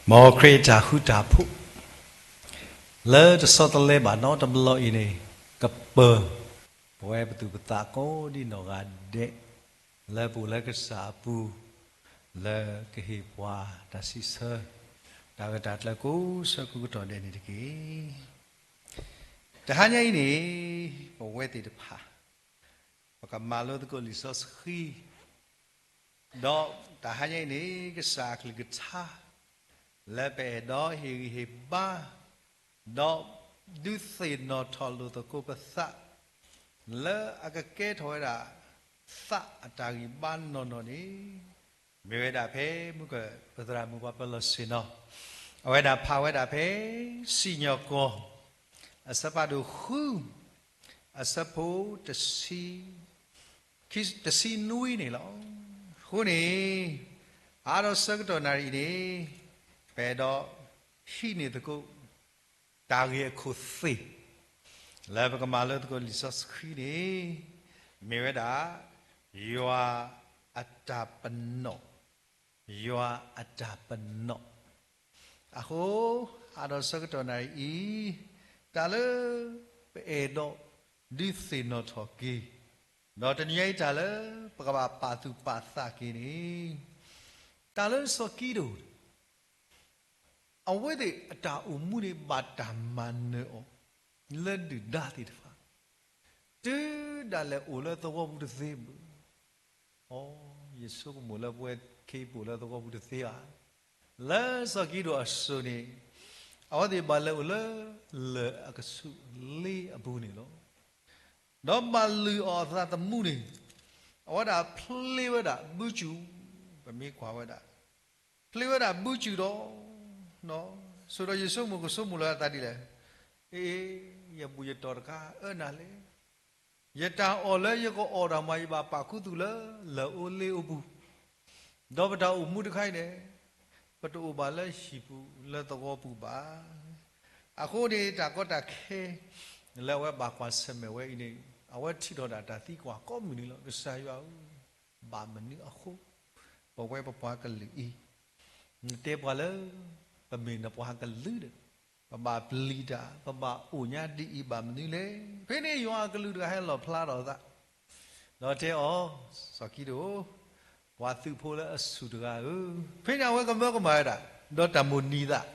မ်ခရံာ်အတၢ်ဃူတၢ်ဖိး လၢတဆီတလဲဘၣ်နီတဘျီအံၤန့ၣ် ကပၢၤ ပဝဲပသူၣ်ပသးကိးဒံနီၢ်ဂၤဒဲး လၢပအိၣ်လၢကစၢ်အပူၤ လၢကဟ့ၣ်ပှၤတၢ်စံးဆၢ တၢ်ဂ့ၢ်တၢ်ကျိၤကိးဆၢကိးကတီၢ်ဒဲးန့ၣ်တက့ၢ်. တဟါညါအံၤန့ၣ် ပဝဲသ့ၣ်တဖၣ် ပကမၤလိသကိးလံာ်စီဆှံ ဒီးတဟါညါအံၤန့ၣ် ကစၢ်အကလုၢ်ကထါ လၢပအဲၣ်ဒိးဟ့ၣ်ဂံၢ်ဟ့ၣ်ဘါ ဒီးဒုးသ့ၣ်နီၣ်ထီၣ်လိာ်သကိးပသး လၢအကကဲထီၣ်ဝဲဒၣ် သးအတၢ်ဂံၢ်ဘါနီၢ်နီၢ်န့ၣ် မ့ၢ်ဝဲဒၣ်ဖဲမုၢ်က ပသရၣ်မုၣ်ပှၤပၢၤလီၢ်ဆ့ၣ်နီၤ အဝဲဒၣ်ဖးဝဲဒၣ်ဖဲ စံၣ်ညီၣ်ကွီၢ် အဆၢဖးဒိၣ်ဃု အဆၢဖိတဆံ ခံ တဆံနွံန့ၣ်လီၤ. အဃိန့ၣ် အါဒီးဆၢကတီၢ်နၣ်ရံၣ်အံၤန့ၣ် ပအဲၣ်ဒိးဟံးန့ၢ်သကိး တၢ်ဂ့ၢ်အခိၣ်သ့ၣ် လၢပကမၤလိသကိးလံာ်စီဆှံန့ၣ် မ့ၢ်ဝဲဒၣ် ယွၤအတၢ်ပနီၣ်, ယွၤအတၢ်ပနီၣ်. အဃိ အါဒီးဆၢကတီၢ်နၣ်ရံၣ်အံၤ တၢ်လၢ ပအဲၣ်ဒိးဒုးသ့ၣ်နီၣ်ထီၣ်က့ၤ ဒီးတနံၤညါအံၤတၢ်လၢ ပကဘၣ်ပာ်သူၣ်ပာ်သးက့ၤန့ၣ် တၢ်လၢစီၤကံဒိၣ် အဝဲသ့ၣ်အတၢ်အိၣ်မူန့ၣ် ဘၣ်တၢ်မၤနၢၤအီၤ လၢဒုၣ်ဒါသ့ၣ်တဖၣ် တုၤဒၣ်လဲာ်အိၣ်လၢသဝီပူၤတသ့ဘၣ်. အိ ယဆိကမိၣ်လၢပဝဲခ့ပအိၣ်လၢသဝီပူၤတသ့ဧါ. လၢစီၤကံဒိၣ်အစိၤန့ၣ် အဝဲသ့ၣ်ဘၣ်လဲၤအိၣ်လၢ လၢၢ်အကဆူးလ့အပူၤန့ၣ်လီၤ. ဒီးဘၣ်လုၢ်အီၣ်အသးသမူန့ၣ် အဝဲဒၣ်ဖျ့ဝဲဒၣ်ဘုစူၣ်, ပမ့ၢ်ကွၢ်ဝဲဒၣ် ဖျ့ဝဲဒၣ်ဘုစူၣ်ဒီး ဆိးဒီးယဆိကမိၣ်ကဆိကမိၣ်လၢအသးဒ်လဲၣ်, အ့ ယဘူၣ်ယတီၢ်တခါအၢနၤလဲၣ်. ယတၢ်အီၣ်လၢယကအီၣ်တၢ်မး ယဘၣ်ပာ်ခူသူၣ်လၢလၢၢ်အိလ့အိပူၤ, ဒီးပတၢ်အိၣ်မူတခါအံၤန့ၣ် ပတအိၣ်ဘၣ်လၢဟံၣ်ပူၤလၢသဝီပူၤဘၣ်. အဃိန့ၣ် တၢ်ကီတၢ်ခဲ လၢအဝဲဘၣ်ကွၢ်ဆၢၣ်မဲာ်ဝဲအံၤန့ၣ် အဝဲထံၣ်ထီၣ်ဒၣ်တၢ်သံကွၢ်ကိးမုၢ်နံၤလီၤ. ကစၢ်ယွၤဧၢ, ဘၣ်မနုၤအဃိ ပဝဲပပှၤကလုာ်အံၤ နတဲပှၤလၢ ပမ့ၢ်နပှၤကလုာ်ဒီး ပဘၣ်ပျံၤတၢ် ပဘၣ်အိၣ်ညါဒ်အံၤဘၣ်မနုၤလဲၣ်. ဖဲန့ၣ်ယွၤအကလူးတဂၤဟဲလီၣ်ဖျါထီၣ်အသး ဒီးတဲအီၤ, စီၤကံဒိၣ်, ပှၤသုးဖိလၢအဆူၣ်တဂၤဧၢ, ဖဲန့ၣ်အဝဲကမၢကမၣ်ဝဲဒၣ် ဒီးတၢ်မိၣ်နံၤသး,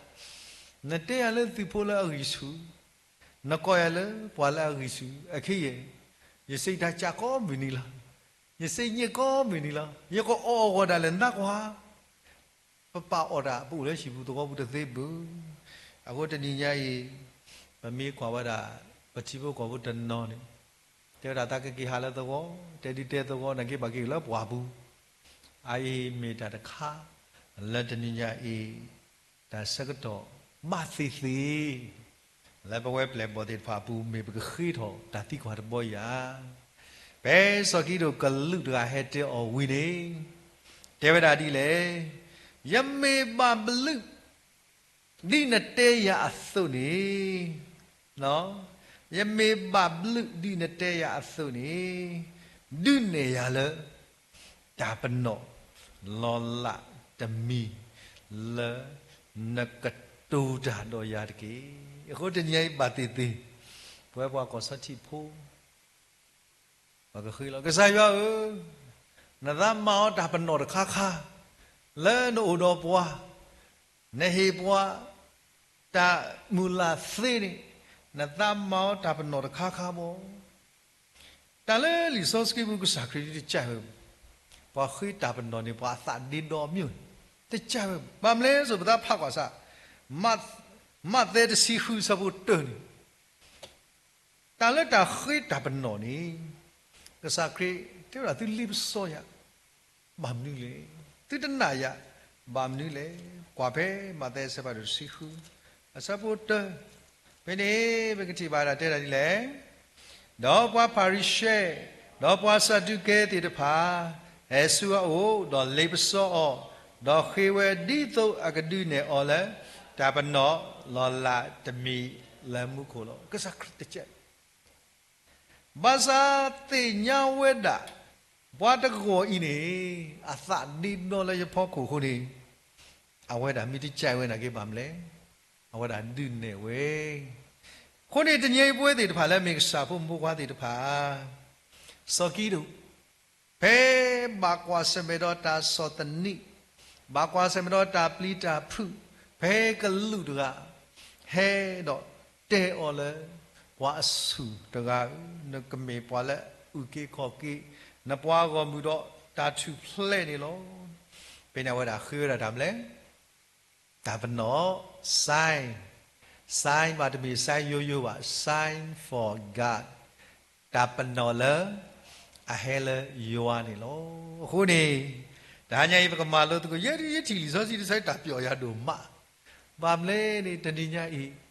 နတဲယၤလၢသုးဖိလၢအဂံၢ်ဆူၣ်, နကိးယၤလၢပှၤလၢအဂံၢ်ဆူၣ်, အခဲအံၤ ယစံးတၢ်ကၢ်ကိးမုၢ်နံၤလီၤ. ယစံးညံၣ်ကိးမုၢ်နံၤလီၤ. ယကအီၣ်အဂီၢ်ဒၣ်လဲာ်နၢ်ကွၢ် ပပာ်အီၣ်တၢ် ပအိၣ်လၢဟံၣ်ပူၤသဝီပူၤတသ့ဘၣ်. အဃိတနံၤညါအံၤ ပမ့ၢ်ကွၢ်ဝဲဒၣ် ပထံဖိကီၢ်ဖိတနီၤန့ၣ် တဲဝဲဒၣ်သးကက့ၤဟးလၢသဝီ, တဲဒုတဲသဝီ နာ်က့ဘၣ်က့ၤလၢပှၢ်ပူၤ. အအံၤမ့ၢ်တၢ်တခါ လၢတနံၤညါအံၤ တၢ်ဆၢကတီၢ်ဘၣ်သ့ၣ်သ့ၣ် လၢပဝဲပျဲၢ်ဘီၣ်သ့ၣ်တဖၣ်အပူၤ မ့ၢ်ပကဃ့ထီၣ်တၢ်သံကွၢ်တဘီယၤ. ဖဲစီၤကံဒိၣ်ကလုးတဂၤဟဲတဲအီၤဝံၤန့ၣ် တဲဝဲဒၣ်ဒ်လဲၣ်, ယမ့ၢ်ဘၣ်ဘျုး ဒ်နတဲယၤအသိးန့ၣ်, ယမ့ၢ်ဘၣ်ဘျုးဒ်နတဲယၤအသိးန့ၣ် ဒုးနဲၣ်ယၤလၢ တၢ်ပနီၣ်လီၤလးတမံၤ လၢနကတိၤတၢ်ဒီးယၤတက့ၢ်. အဃိတနံၤအံၤဘၣ်သ့ၣ်သ့ၣ် ပဝဲပှၤကီၢ်ဆီထံးဖိ ပကဃ့လီၤ. ကစၢ်ယွၤဧၢ, နသးမၤအီၤတၢ်ပနီၣ်တခါခါ လၢနအိၣ်ဒီးပှၤ, နဟ့ၣ်ပှၤ တၢ်မုၢ်လၢ်သ့န့ၣ် နသးမၤအီၤတၢ်ပနီၣ်တခါခါဘၣ်. တၢ်လၢလံာ်စီဆှံပူၤ ကစၢ်ခရံာ်တကးဝဲ, ပှၤဃ့တၢ်ပနီၣ်န့ၣ် ပှၤအသးဒ့ဒီအမျိုးန့ၣ် တကးဝဲ. ဘၣ်မနုၤလဲၣ် ပသးဖးကွၢ်စၢ် မးသဲတဆံဃုဆၢဖိတၢန့ၣ် တၢ်လၢတၢ်ဃ့တၢ်ပနီၣ်န့ၣ် ကစၢ်ခရံာ်တဲဝဲဒၣ် သုလ့ပစီယၤ ဘၣ်မနုၤလဲၣ်. သုတနာ်ယၤ ဘၣ်မနုၤလဲၣ်. ကွၢ်ဖဲမးသဲအဆၢဖးဒိၣ်တဆံဃု အဆၢဖိတၢ, ဖဲန့ၣ် ပကထံၣ်ဘၣ်ဒၣ်တဲဒၣ်ဒ်လဲၣ်, ဒီးပှၤဖၤရံၤၡဲ ဒီးပှၤစၤဒူးကဲသ့ၣ်တဖၣ် ဟဲဆူအအိၣ် ဒီးလ့ပစီအီၤ, ဒီးဃ့ဝဲဒ်သိးအကဒုးနဲၣ်အီၤလၢ တၢ်ပနီၣ်လီၤလးတမံၤလၢမူခိၣ်လီၤ. ကစၢ်ခရံာ်တကး ဘၣ်ဆၣ်သ့ၣ်ညါဝဲဒၣ် ပှၤတဂီၤအံၤန့ၣ် အသးဒ့ဒီလၢယဖီခိၣ်အဃိန့ၣ် အဝဲဒၣ်မ့ၢ်တကဲဝဲနာ်က့ဘၣ်မလဲၣ်, အဝဲဒၣ်ဒုးနဲၣ်ဝဲ. အဃိန့ၣ် တနံၤအံၤပဝဲသ့ၣ်တဖၣ်လၢမ့ၢ်ကစၢ်ဖိမုၣ်ဖိခွါသ့ၣ်တဖၣ်, စီၤကံဒိၣ် ဖဲဘၣ်ကွၢ်ဆၢၣ်မဲာ်ဒီးတၢ်ဆီၣ်သနံး, ဘၣ်ကွၢ်ဆၢၣ်မဲာ်ဒီးတၢ်ပျံၤတၢ်ဖုး, ဖဲကလူးတဂၤ ဟဲဒီးတဲအီၤလၢ ပှၤအဆူၣ်တဂၤဧၢ, နကမ့ၢ်ပှၤလၢအအုၣ်က့ၤခီၣ်က့ၤ နပှၤဂီၢ်မုၢ်ဒီးတၢ်ထူၣ်ဖျဲးန့ၣ်လီၤ. ဖဲန့ၣ်အဝဲဒၣ်ဃ့ဝဲဒၣ်တၢ်မလဲၣ်, တၢ်ပနီၣ် sign, sign ဘၣ်တမ့ၢ် sign ယိယိဘၣ်, sign for God, တၢ်ပနီၣ်လၢ အဟဲလၢယွၤန့ၣ်လီၤ. အဃိန့ၣ် တဟါညါအံၤ ပကမၤလိသကိး ယဲယထံၣ်လံာ်စီဆှံတဆၢတၢ်ပျီယၤဒိၣ်မး, ဘၣ်မလဲၣ်န့ၣ် တနံၤညါအံၤ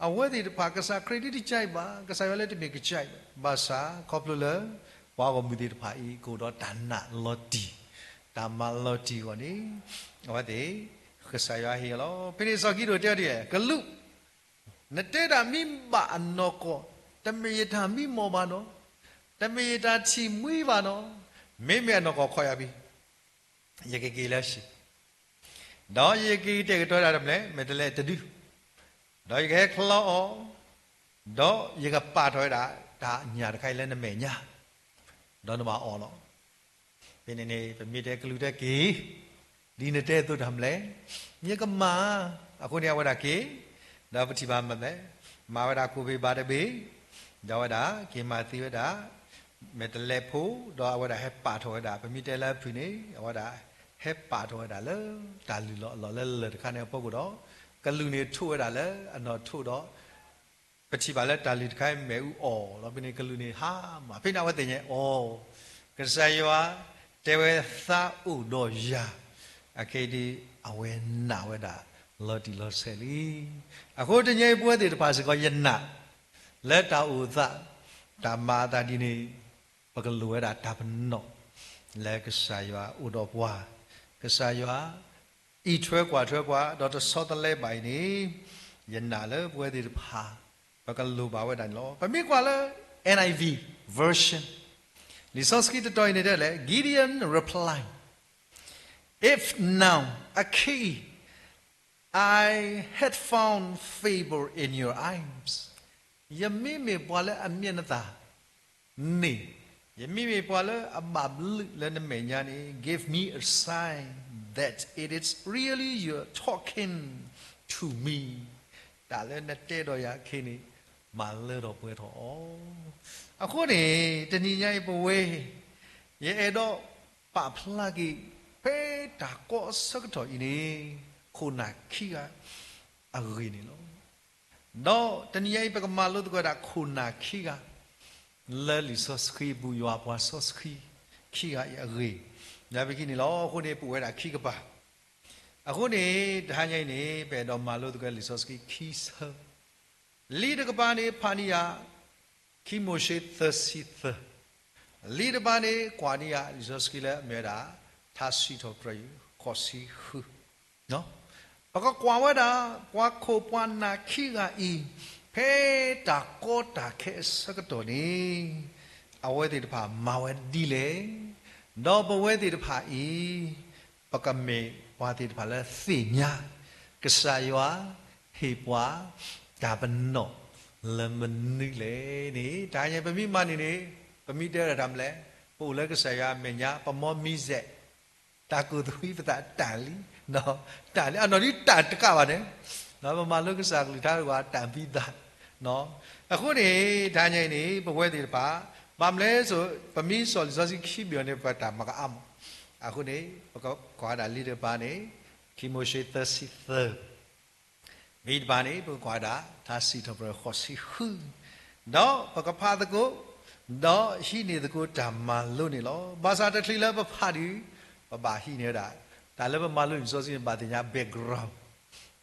အဝဲသ့ၣ်တဖၣ် ကစၢ်ခရံာ်ဒ်တကဲဘၣ်, ကစၢ်ယွၤလၢတမ့ၢ်ကစၢ်ဘၣ်, ဘၣ်ဆၣ်ခီဖျိလၢ ပှၤဂီၢ်မုၢ်သ့ၣ်တဖၣ်အံၤ ကအိၣ်ဒီးတၢ်နာ်လီၤတံၢ်, တၢ်မၤလီၤတံၢ်အဂီၢ်န့ၣ် အဝဲသ့ၣ် ကစၢ်ယွၤဟ့ၣ်အီၤလီၤ. ဖဲန့ၣ်စီၤကံဒိၣ်တဲအီၤဒ်လဲၣ်, ကလူး, နတဲဒၣ်မ့ၢ်ဘၣ်အနီၢ်ကီၢ်, တမ့ၢ်ယတၢ်မံမီၢ်ဘၣ်နီၤ, တမ့ၢ်ယတၢ်ထံၣ်မှံဘၣ်နီၤ, မ့မ့ၢ်အနီၢ်ကီၢ်ခီၣ်ယၤဘံ ယကက့ၤလၢအဟံၣ်, ဒီးယကက့ၤတဲာ်ကတီၤဒၣ်တၢ်မလဲၣ်, မဲာ်တဲးလဲးတဒု, ဒီးယကဟဲချီအီၤ, ဒီးယကပာ်ထီၣ်ဝဲဒၣ် တၢ်ညၣ်တခါအံၤလၢနမဲာ်ညါ, ဒီးနဘၣ်အီၣ်လီၤ. ဖဲန့ၣ်န့ၣ် ပမ့ၢ်တဲကလူးတဲက့ၤ, ဒ်နတဲအသိးတၢ်မလဲၣ်, ယကမၤ, အဃိန့ၣ်အဝဲဒၣ်က့ၤ, ဒီးပထံၣ်ဘၣ်မလဲၣ်, မၤဝဲဒၣ်ကိၣ်ဘ့ၣ်ဘါတဘ့ၣ်, ဒီးအဝဲဒၣ်က့ၤမၤသံဝဲဒၣ် မဲာ်တဲးလဲးဖိ, ဒီးအဝဲဒၣ်ဟဲပာ်ထီၣ်ဝဲဒၣ် ပမ့ၢ်တဲလၢအဖုၣ်န့ၣ် အဝဲဒၣ်ဟဲပာ်ထီၣ်ဝဲဒၣ်လၢ တၢ်လုၢ်လီၤအလီၢ်လၢလၢၢ်တခါန့ၣ်အဖီခိၣ်ဒီး ကလူးန့ၣ်ထိးဝဲဒၣ်လၢအနီၣ်ထိးဒီး ပထံၣ်ဘၣ်လၢတၢ်လုၢ်တခါအံၤမ့ၣ်အူအီၣ်လီၤ. ဖဲန့ၣ်ကလူးန့ၣ်ဟါမၢ်, ဖဲန့ၣ်အဝဲသ့ၣ်ညါအီၤ, ကစၢ်ယွၤတဲဝဲသးအိၣ်ဒီးယၤ, အခဲအံၤဒ် အဝဲနာ်ဝဲဒၣ်လီၤတံၢ်လီၤဆဲးလံ. အဃိတနံၤအံၤပဝဲသ့ၣ်တဖၣ်စ့ၢ်ကီး ယနာ်လၢတၢ်အိၣ်သး, တၢ်မၤအသးဒ်န့ၣ် ပကလိၣ်ဝဲဒၣ်တၢ်ပနီၣ်လၢကစၢ်ယွၤအိၣ်ဒီးပှၤ, ကစၢ်ယွၤအံးထွဲကွၢ်ထွဲပှၤ ဒီးတဆီတလဲဘၣ်အံၤန့ၣ်, ယနာ်လၢပဝဲသ့ၣ်တဖၣ် ပကလိၣ်ဘၣ်ဝဲဒၣ်န့ၣ်လီၤ. ပမ့ၢ်ကွၢ်လၢ N I V version လံာ်စီဆှံတတီၤအံၤန့ၣ်တဲလဲၣ်, Gideon replied, If now, အခဲအံၤ I had found favor in your eyes, ယမ့မ့ၢ်ပှၤလၢအမ့ၢ်နသးန့ၣ်, ယမ့မ့ၢ်ပှၤလၢအဘၣ်ဘျုးလၢနမဲာ်ညါန့ၣ်, give me a sign that it is really you talking to me, တၢ်လၢနတဲဒီးယၤခဲအံၤန့ၣ် မၤလၢထီၣ်ပှဲၤထီၣ်အီၤ. အဃိန့ၣ် တနံၤညါအံၤပဝဲ ယအဲၣ်ဒိးပာ်ဖျါက့ၤ ဖဲတၢ်ကီအဆၢကတီၢ်အံၤန့ၣ် ခိၣ်နၢ်ခံဂၤအဂ့ၢ်န့ၣ်လီၤ. ဒီးတနံၤညါအံၤ ပကမၤလိသကိးဒၣ်ခိၣ်နၢ်ခံဂၤ လၢလံာ်စီဆှံအပူၤ ယွၤအပှၤစီဆှံခံဂၤအံၤအဂ့ၢ် ညါပဟံးန့ၣ်လီၤ. အဃိန့ၣ် ပအိၣ်ဝဲဒၣ်ခံကပၤ. အဃိန့ၣ် တဟါညါအံၤန့ၣ် ပအဲၣ်ဒိးမၤလိသကိးလံာ်စီဆှံခံဆၢ လံာ်တကပၤန့ၣ် ဖးန့ၢ်ယၤ ခံမိၤၡ့သၢဆံသၢ, လံာ်တကပၤန့ၣ် ကွၢ်န့ၢ်ယၤ လံာ်စီဆှံလၢအမ့ၢ်ဝဲဒၣ် ထါစံးထီၣ်ပတြၢၤ ဃိးဆံဃု. ပကကွၢ်ဝဲဒၣ် ပှၤခိၣ်ပှၤနၢ်ခံဂၤအံၤ ဖဲတၢ်ကီတၢ်ခဲအဆၢကတီၢ်န့ၣ် အဝဲသ့ၣ်တဖၣ်မၤဝဲဒ်လဲၣ်, ဒီးပဝဲသ့ၣ်တဖၣ်အံၤ ပကမ့ၢ်ပှၤသ့ၣ်တဖၣ်လၢသ့ၣ်ညါ ကစၢ်ယွၤဟ့ၣ်ပှၤ တၢ်ပနီၣ်လၢမနုၤလဲၣ်န့ၣ် တဟါညါပမ့ၢ်မၤန့ၣ်န့ၣ် ပမ့ၢ်တဲဝဲဒၣ်တၢ်မလဲၣ်, ပအိၣ်လၢကစၢ်ယွၤအမဲာ်ညါ ပမီမံစဲး တၢ်ကူၣ်သဝံပသးတၢ်လံ, တၢ်လံ အနီၢ်ဒ်တၢ်တကးဘၣ်န့ၣ်, ပမၤလိကစၢ်ကလုၢ်ကထါတကပၤ တၢ်ဘံသး အဃိန့ၣ် တဟါညါအံၤန့ၣ် ပဝဲသ့ၣ်တဖၣ် ဘၣ်မနုၤလဲၣ်, ပမ့ၢ်စိာ်လံာ်စီဆှံခံဘ့ၣ်အီၤန့ၣ် ပတၢ်မၤကအါမး. အဃိန့ၣ် ပကကွၢ်ဒၣ်လံာ်တကပၤန့ၣ် ခံမိၤၡ့သၢဆံသၢ, မ့ၢ်တကပၤန့ၣ် ပကကွၢ်ဒၣ် ထါစံးထီၣ်ပတြၢၤဃိးဆံဃု, ဒီးပကဖးသကိး, ဒီးဟံးန့ၢ်သကိးတၢ်မၤလိန့ၣ်လီၤ. ဘၣ်ဆၣ်တချုးလၢပဖးဒံး ပဘၣ်ဟံးန့ၢ်ဝဲဒၣ် တၢ်လၢပမၤလိလံာ်စီဆှံန့ၣ် ဘၣ်သ့ၣ်ညါ background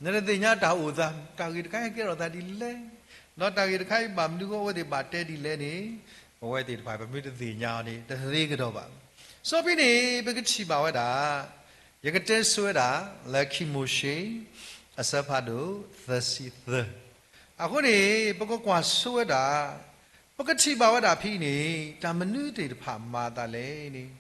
နတသ့ၣ်ညါတၢ်အိၣ်သး တၢ်ဂ့ၢ်တခါအံၤကဲထီၣ်သးဒ်လဲၣ်, ဒီးတၢ်ဂ့ၢ်တခါအံၤဘၣ်မနုၤအဃိအဝဲသ့ၣ်ဘၣ်တဲဒ်လဲၣ်န့ၣ်, ပဝဲသ့ၣ်တဖၣ် ပမ့ၢ်တသ့ၣ်ညါအီၤန့ၣ် တသ့ကဒီးဘၣ်. စီဖဲန့ၣ် ပကထံၣ်ဘၣ်ဝဲဒၣ်, ယကတဲဆိဝဲဒၣ် လၢခံမိၤၡ့ အဆၢဖးဒိၣ်သၢဆံသၢ, အဃိန့ၣ် ပကကွၢ်ဆိဝဲဒၣ်, ပကထံၣ်ဘၣ်ဝဲဒၣ်ဖဲအံၤန့ၣ် တၢ်မနုၤသ့ၣ်တဖၣ်မၤအသးလဲၣ်န့ၣ်,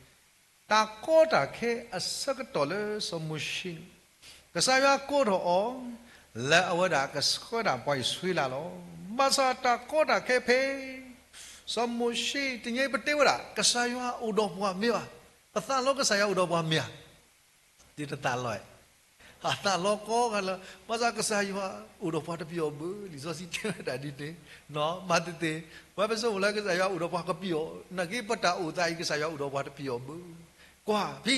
တၢ်ကီတၢ်ခဲအဆၢကတီၢ်လၢစီၤမိၤၡ့န့ၣ် ကစၢ်ယွၤကိးထီၣ်အီၤ လၢအဝဲဒၣ်ကဆှၢဒၣ်ပှၤအံၣ်စရ့လးလီၤ. ဘၣ်ဆၣ်တၢ်ကီတၢ်ခဲဖဲ စီၤမိၤၡ့ တနံၤအံၤပတဲဝဲဒၣ် ကစၢ်ယွၤအိၣ်ဒီးပှၤမ့ၢ်ဘၣ်, ပသးလီကစၢ်ယွၤအိၣ်ဒီးပှၤမ့ၢ်ဧါ, တသးလီ, အသးလီကီဂၤလၢ ဘၣ်ဆၣ်ကစၢ်ယွၤအိၣ်ဒီးပှၤတပျီၤဘၣ်, လံာ်စီဆှံတဲဝဲဒၣ်ဒ်န့ၣ်, မၤတသ့, ပဝဲပဆိကမိၣ်လၢကစၢ်ယွၤအိၣ်ဒီးပှၤကပျီၤ, နာ်က့ပတၢ်အိၣ်သးအံၤ ကစၢ်ယွၤအိၣ်ဒီးပှၤတပျီၤဘၣ်, ကွၢ်ဖဲ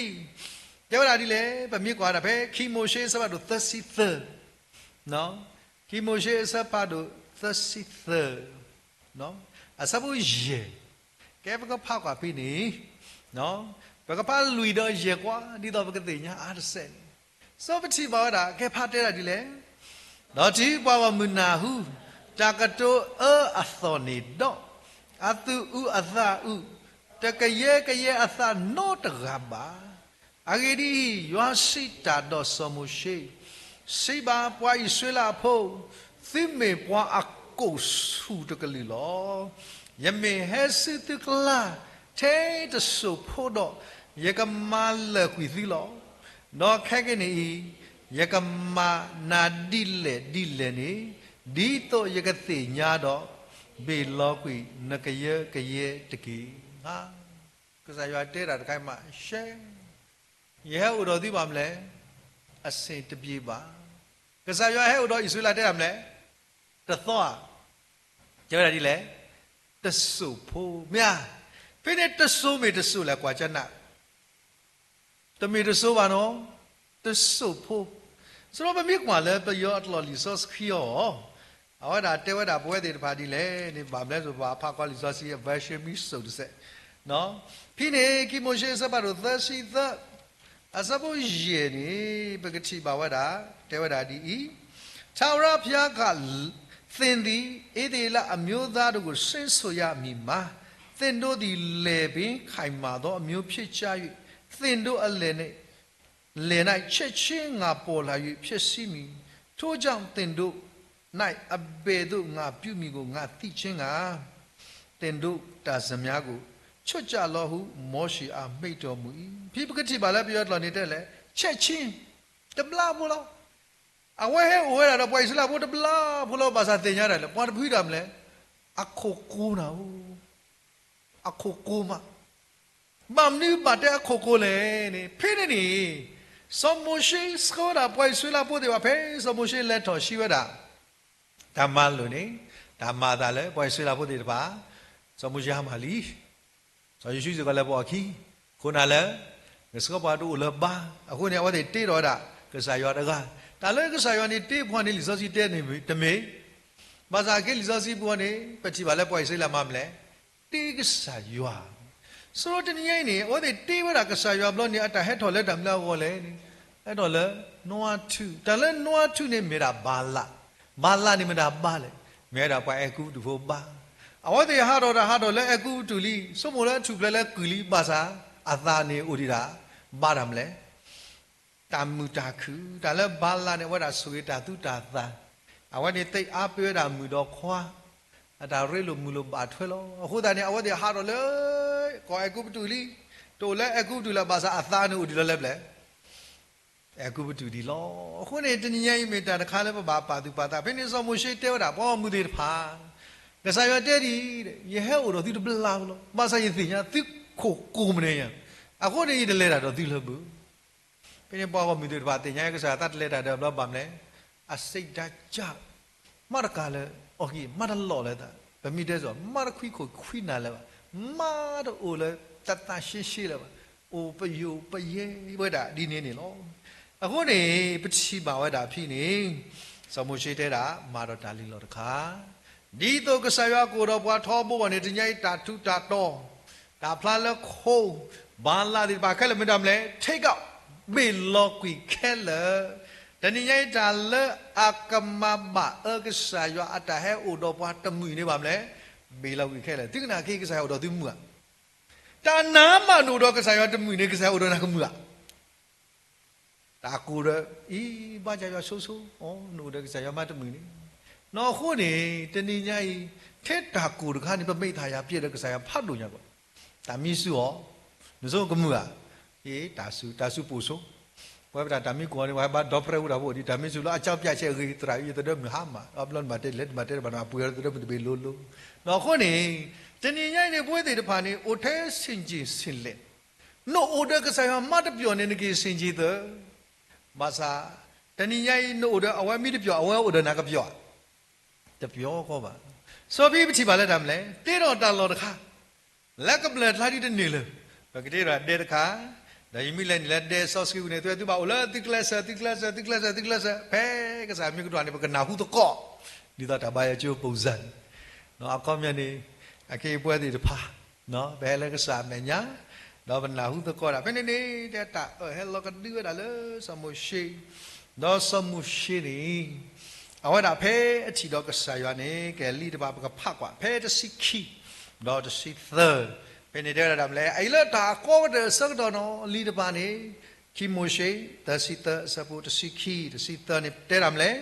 တဲဝဲဒၣ်ဒ်လဲၣ်, ပမ့ၢ်ကွၢ်ဒၣ်ဖဲ ခံမိၤၡ့အဆၢဖးဒိၣ်သၢဆံသၢ, ခံမိၤၡ့အဆၢဖးဒိၣ်သၢဆံသၢ, အဆၢဖိယဲၢ်, ကဲပကဖးကွၢ်ဖဲန့ၣ်, ပကဖးလွံၢ်ဒီးယဲၢ်ကွၢ် ဒ်သိးပကသ့ၣ်ညါအါတစဲးန့ၣ်, စီၤပထံၣ်ဘၣ်ဝဲဒၣ် ကဲဖးတဲဒၣ်ဒ်လဲၣ်, ဒီးတုၤပှၤဂီၢ်မုၢ်နၢ်ဟူ တၢ်ကတိၤအၢအသီၣ်န့ၣ်ဒီး, အသူၣ်အုးအသးအုး တကယၢကယဲအသးနီတဂၤဘၣ်. အဂ့ၢ်ဒ်အံၤ, ယွၤစံးတၢ်ဒီးစီၤမိၤၡ့, စံးဘၣ်ပှၤအံၣ်စရ့လးအဖိ, သုမ့ၢ်ပှၤအကိာ်ဆူၣ်တကလုာ်လီၤ. ယမ့ၢ်ဟဲဆူသုကျါ ထဲတစိၢ်ဖိဒီး, ယကမၤလၢာ်ကွံာ်သုလီၤ. ဒီးခဲကနံၣ်အံၤ, ယကမၤနၤဒ်လဲၣ်ဒ်လဲၣ်န့ၣ်, ဒ်သိးယကသ့ၣ်ညါဒီး, ဘ့ၣ်လီၤကွံာ်နကယၢကယဲတက့ၢ်. ကစၢ်ယွၤတဲတၢ်တခါအံၤမးရှဲ, ယဟဲအိၣ်ဒီးသုဘၣ်မနုၤလဲၣ်, အဆင်တပြေဘၣ်. ကစၢ်ယွၤဟဲအိၣ်ဒီးအံၣ်စရ့လးတဲတၢ်မနုၤလဲၣ်, တသီဧါ, တဲဝဲဒၣ်ဒ်လဲၣ်, တစိၢ်ဖိ, မ့ၢ်ဧါ, ဖဲန့ၣ်တစိၢ်မ့ၢ်တစိၢ်လဲၣ် ကွၢ်ကနၣ် တမ့ၢ်တစိၢ်ဘၣ်နီၤ, တစိၢ်ဖိ. စရီပမ့ၢ်ကွၢ်လၢပယီၤအကျိာ်လံာ်စီဆှံအီၤ, အဝဲဒၣ်တဲဝဲဒၣ်ပဝဲသ့ၣ်တဖၣ်ဒ်လဲၣ်န့ၣ် ဘၣ်မနုၤလဲၣ် ပဘၣ်ဖးကွၢ်လံာ်စီဆှံအ version မ့ၢ်စိၤတစဲး, ဖဲန့ၣ် ခံမိၤၡ့အဆၢဖးဒိၣ်သၢဆံသၢ, အဆၢဖိယဲၢ်န့ၣ် ပကထံၣ်ဘၣ်ဝဲဒၣ်, တဲဝဲဒၣ်ဒ်အံၤ, ထာဝရဘုရားက, သင်သည် ဣသရေလအမျိုးသားတို့ကို ဆင့်ဆိုရမည်မှာ, သင်တို့သည်လည်ပင်ခိုင်မာသောအမျိုးဖြစ်ကြ၍ သင်တို့အလယ်, လယ်၌ချက်ခြင်းငါပေါ်လာ၍ ဖျက်ဆီးမည်. ထိုကြောင့်သင်တို့ ၌ အဘယ်သို့ငါပြုမည်ကို ငါသိခြင်းငှာ သင်တို့တၢ်စံးများကို ချွတ်ကြလော့ဟု မောရှေအားမိန့်တော်မူ၏. ဖဲပကထံၣ်ဘၣ်လၢပယီၤကျိာ်န့ၣ်တဲလဲၣ်, ချက်ခြင်း, တဘျီဖိလီၤ. အဝဲဟဲအိၣ်ဝဲဒၣ်ဒီးပှၤအံၣ်စရ့လးဖိတဘျီဖိလီၤ ဘၣ်ဆၣ်သ့ၣ်ညါဒၣ်လဲာ် ပှၤတဖုဒၣ်မနုၤလဲၣ်, အခိၣ်ကိၤနၤဧိၤ, အခိၣ်ကိၤမး ဘၣ်မနုၤဘၣ်တဲအခိၣ်ကိၤလဲၣ်န့ၣ် ဖဲန့ၣ်န့ၣ်, စီၤမိၤၡ့ဆှၢဝဲဒၣ်ပှၤအံၣ်စရ့လးဖိသ့ၣ်တဖၣ် ဖဲစီၤမိၤၡ့လဲၤထီၣ်ဆှံဝဲဒၣ် တၢ်မၤလိာ်န့ၣ်, တၢ်မၤအသးလၢပှၤအံၣ်စရ့လးဖိသ့ၣ်တဖၣ်, စီၤမိၤၡ့ဟါမၢ်လံ, စီၤယိၤၡူစ့ၢ်ကီးလဲၤပိာ်အခံ, ခိၣ်နၢ်လၢ ကဆှၢပှၤတအိၣ်လၢၤဘၣ်, အဃိန့ၣ် အဝဲသ့ၣ်တ့ထီၣ်ဝဲဒၣ် ကစၢ်ယွၤတဂၤ, တၢ်လၢကစၢ်ယွၤန့ၣ်တ့ပှၤန့ၣ် လံာ်စီဆှံတဲန့ၣ်တမ့ၢ်, ဘၣ်ဆၣ်က့လံာ်စီဆှံပူၤန့ၣ် ပထံၣ်ဘၣ်လၢပှၤအံၣ်စရ့လးမၤမနုၤလဲၣ်, တ့ကစၢ်ယွၤ, စရီတနံၤညါအံၤန့ၣ် အဝဲသ့ၣ်တ့ဝဲဒၣ်ကစၢ်ယွၤဘျီန့ၣ် အတၢ်ဟဲထီၣ်လၢတၢ်မနုၤအဂီၢ်လဲၣ်န့ၣ်, ဟဲထီၣ်လၢ နိအၤထူၣ်, တၢ်လၢနိအၤထူၣ်န့ၣ်မ့ၢ်ဒၣ်ဘၤလး, ဘၤလးန့ၣ်မ့ၢ်ဒၣ်ဘၤလဲၣ်, မ့ၢ်ဝဲဒၣ်ပှၤအဲၤကူပတူးဖိဘါ, အဝဲသ့ၣ်ဟးထီၣ်တၢ်ဟးထီၣ်လၢအဲၤကူပတူးလံ, ဆိကမိၣ်လၢထူၣ်ဖျဲးလၢကုၢ်လံ, ဘၣ်ဆၣ် အသးန့ၣ်အိၣ်ဒံးဒၣ် ဘါတၢ်မနုၤလဲၣ် တၢ်မုာ်တၢ်ခုၣ်, တၢ်လၢဘၤလးန့ၣ် အဝဲဒၣ်ဆိၣ်ဂ့ၤတၢ်သူတၢ်သၣ်, အဝဲန့ၣ်သ့ၣ်အါပှဲၤဝဲဒၣ်မုၣ်ဒီးခွါ, အတၢ်ရ့လိာ်မုာ်လိာ်ဘၣ်ထွဲလီၤ. အဃိသတးန့ၣ် အဝဲသ့ၣ်ဟးထီၣ်လၢ ကီၢ်အဲၤကူပတူးလံ, တအိၣ်လၢအဲၤကူပတူးလၢၤဘၣ်ဆၣ် အသးန့ၣ်အိၣ်ဒံးလီၤလၢပျၢၤ အဲၤကူပတူးဒံးလီၤ. အဃိန့ၣ် တနံၤညါအံၤမ့ၢ်တၢ်တခါလၢပဘၣ်ပာ်သူၣ်ပာ်သး, ဖဲန့ၣ်စီၤမိၤၡ့တဲဝဲဒၣ် ပှၤဂီၢ်မုၢ်သ့ၣ်တဖၣ်, ကစၢ်ယွၤတဲဒ်အံၤ, ယဟဲအိၣ်ဒီးသုတဘျီဖိလီၤ, ဘၣ်ဆၣ်ယသ့ၣ်ညါသုခိၣ်ကိၤမနုၤညါ, အဃိန့ၣ်ယတလဲၤတၢ်ဒီးသုလၢၤဘၣ်. ဖဲန့ၣ်ပှၤဂီၢ်မုၢ်သ့ၣ်တဖၣ်သ့ၣ်ညါ ကစၢ်ယွၤသးတလဲၤတၢ်ဒီးဘျီဘၣ်မနုၤလဲၣ်, အစိတ်ဓာတ်ကျ, မ့ၢ်တကးလၢၤ, အီၣ်က့ၤ မ့ၢ်တလီၢ်လၢၤသး, ပမ့ၢ်တဲစီၤ မ့ၢ်တခွံခိၣ်ခွံနၢ်လၢၤဘၣ်, မ့ၢ်တအိၣ်လၢသးသးရှဲရှဲလၢၤဘၣ်, အိၣ်ပယိာ်ပယဲဝဲဒၣ်ဒ်န့ၣ်န့ၣ်လီၤ. အဃိန့ၣ် ပထံၣ်ဘၣ်ဝဲဒၣ်ဖဲန့ၣ်, စီၤမိၤၡ့တဲဒၣ် မၤဒီးတၢ်လံၤလီၤတခါ, ဒ်သိးကစၢ်ယွၤကအိၣ်ဒီးပှၤထီဘိဘၣ်န့ၣ် တနံၤညါအံၤတၢ်ထူးတၢ်တီၤ, တၢ်ဖျါလၢခိ, ဘၤလးသ့ၣ်တဖၣ်ခဲလၢာ်မ့ၢ်တၢ်မနုၤလဲၣ်, take out, ဘ့ၣ်လီၤကွံာ်ခဲလၢာ်. တနံၤညါအံၤတၢ်လၢအကမၤဘၣ်အၢကစၢ်ယွၤအတၢ်ဟဲအိၣ်ဒီးပှၤတမုာ်န့ၣ်ဘၣ်မနုၤလဲၣ်, ဘ့ၣ်လီၤကွံာ်ခဲလၢာ်. သုကနၣ်က့ၤ ကစၢ်ယွၤအိၣ်ဒီးသုမုာ်ဧါ. တၢ်နါမးနအိၣ်ဒီးကစၢ်ယွၤတမုာ်န့ၣ် ကစၢ်ယွၤအိၣ်ဒီးနၤကမုာ်ဧါ. တၢ်ကိၢ်ဒီး အံၤ ဘါယွၤဆိဆိ, နအိၣ်ဒီးကစၢ်ယွၤမးတမုာ်န့ၣ်, နီၢ်အဃိန့ၣ် တနံၤညါအံၤ ထဲတၢ်ကိၢ်တခါန့ၣ် ပမ့ၢ်တၢ်ယၤပျဲဒီးကစၢ်ယွၤဖးဒိၣ်ညါကီး, တၢ်မံဆူၣ်အီၤ, နဆိကမုာ်ဧါ, အ့ တၢ်စူၤ တၢ်စူၤပိာ်ဆိ ပဝဲပတၢ်တၢ်မံကိးန့ၣ် ပှၤဘၣ်ဒီဖျၢၣ်ဝဲတၢ်ဖိဒ်တၢ်မံစူၤလီၤ အကၠီပၠးဆဲးအဂ့ၤ သရၣ်အံၤသဒၢမုၢ်ဟါမၢ် ဒီးဘျီနဘၣ်တဲလဲၣ် နဘၣ်တဲတဘၣ်နီၤ အပှ့ၤအီၤသဒၢမုၢ်တဘ့ၣ်လိၤလိၤ. ဒီးအဃိန့ၣ် တနံၤညါအံၤန့ၣ် ပဝဲသ့ၣ်တဖၣ်န့ၣ် အိၣ်ထဲဆင်ခြင်ဆင်လက်, နအိၣ်ဒီးကစၢ်ယွၤမါတပျီၢ်န့ၣ် နက့ၤဆင်ခြင်သၢ ဘၣ်ဆၣ် တနံၤညါအံၤ နအိၣ်ဒီးအဝဲမ့ၢ်တပျီၢ် အဝဲအိၣ်ဒီးနၤကပျီၢ်ဧါ, တပျီၢ်ကီဘၣ်. စီဖံပထံၣ်ဘၣ်လၢတၢ်မနုၤလဲၣ်, တ့ထီၣ်တၢ်လီၢ်တခါ လၢကဘျၢၣ်ကျါဒ်တန့ၢ်လၢၤ, ပကတ့ထီၣ်ဒဲတခါ, ဒီးယမ့ၢ်လဲၤနုာ်လၢဒဲစီဆှံပူၤန့ၣ် သုဝဲသုဘၣ်အိၣ်လၢသုကျဲးစၢး သုကျဲးစၢး သုကျဲးစၢး သုကျဲးစၢး ဖဲကစၢ်မ့ၢ်ကဒွးန့ၣ် ပကနၢ်ဟူသကိး, ဒ်သိးတၢ်ဘါယွၤကၠိပူၤစၢ်န့ၣ်, အခီပညီန့ၣ် အက့ၤပဝဲသ့ၣ်တဖၣ် ပဟဲလၢကစၢ်အမဲာ်ညါ, ဒီးပနၢ်ဟူသကိးဒၣ် ဖဲန့ၣ်န့ၣ် တဲတၢ်အၢၣ်ဟဲလီၤကဒုဝဲဒၣ်လၢစီၤမိၤၡ့, ဒီးစီၤမိၤၡ့န့ၣ် အဝဲဒၣ်ဖဲအထံၣ်ဒီးကစၢ်ယွၤန့ၣ် ကဲလံာ်တဖၣ်ပကဖးကွၢ် ဖဲတဆံခံ ဒီးတဆံသၢ, ဖဲန့ၣ်တဲဝဲဒၣ်တၢ်မနုၤလဲၣ်, အအံၤလၢတၢ်အကီကတၢၢ်အဆၢကတီၢ်နီၤ လံာ်တဖၣ်န့ၣ်, ခံမိၤၡ့ သၢဆံသၢ အဆၢဖိတဆံခံ တဆံသၢန့ၣ် တဲတၢ်မနုၤလဲၣ်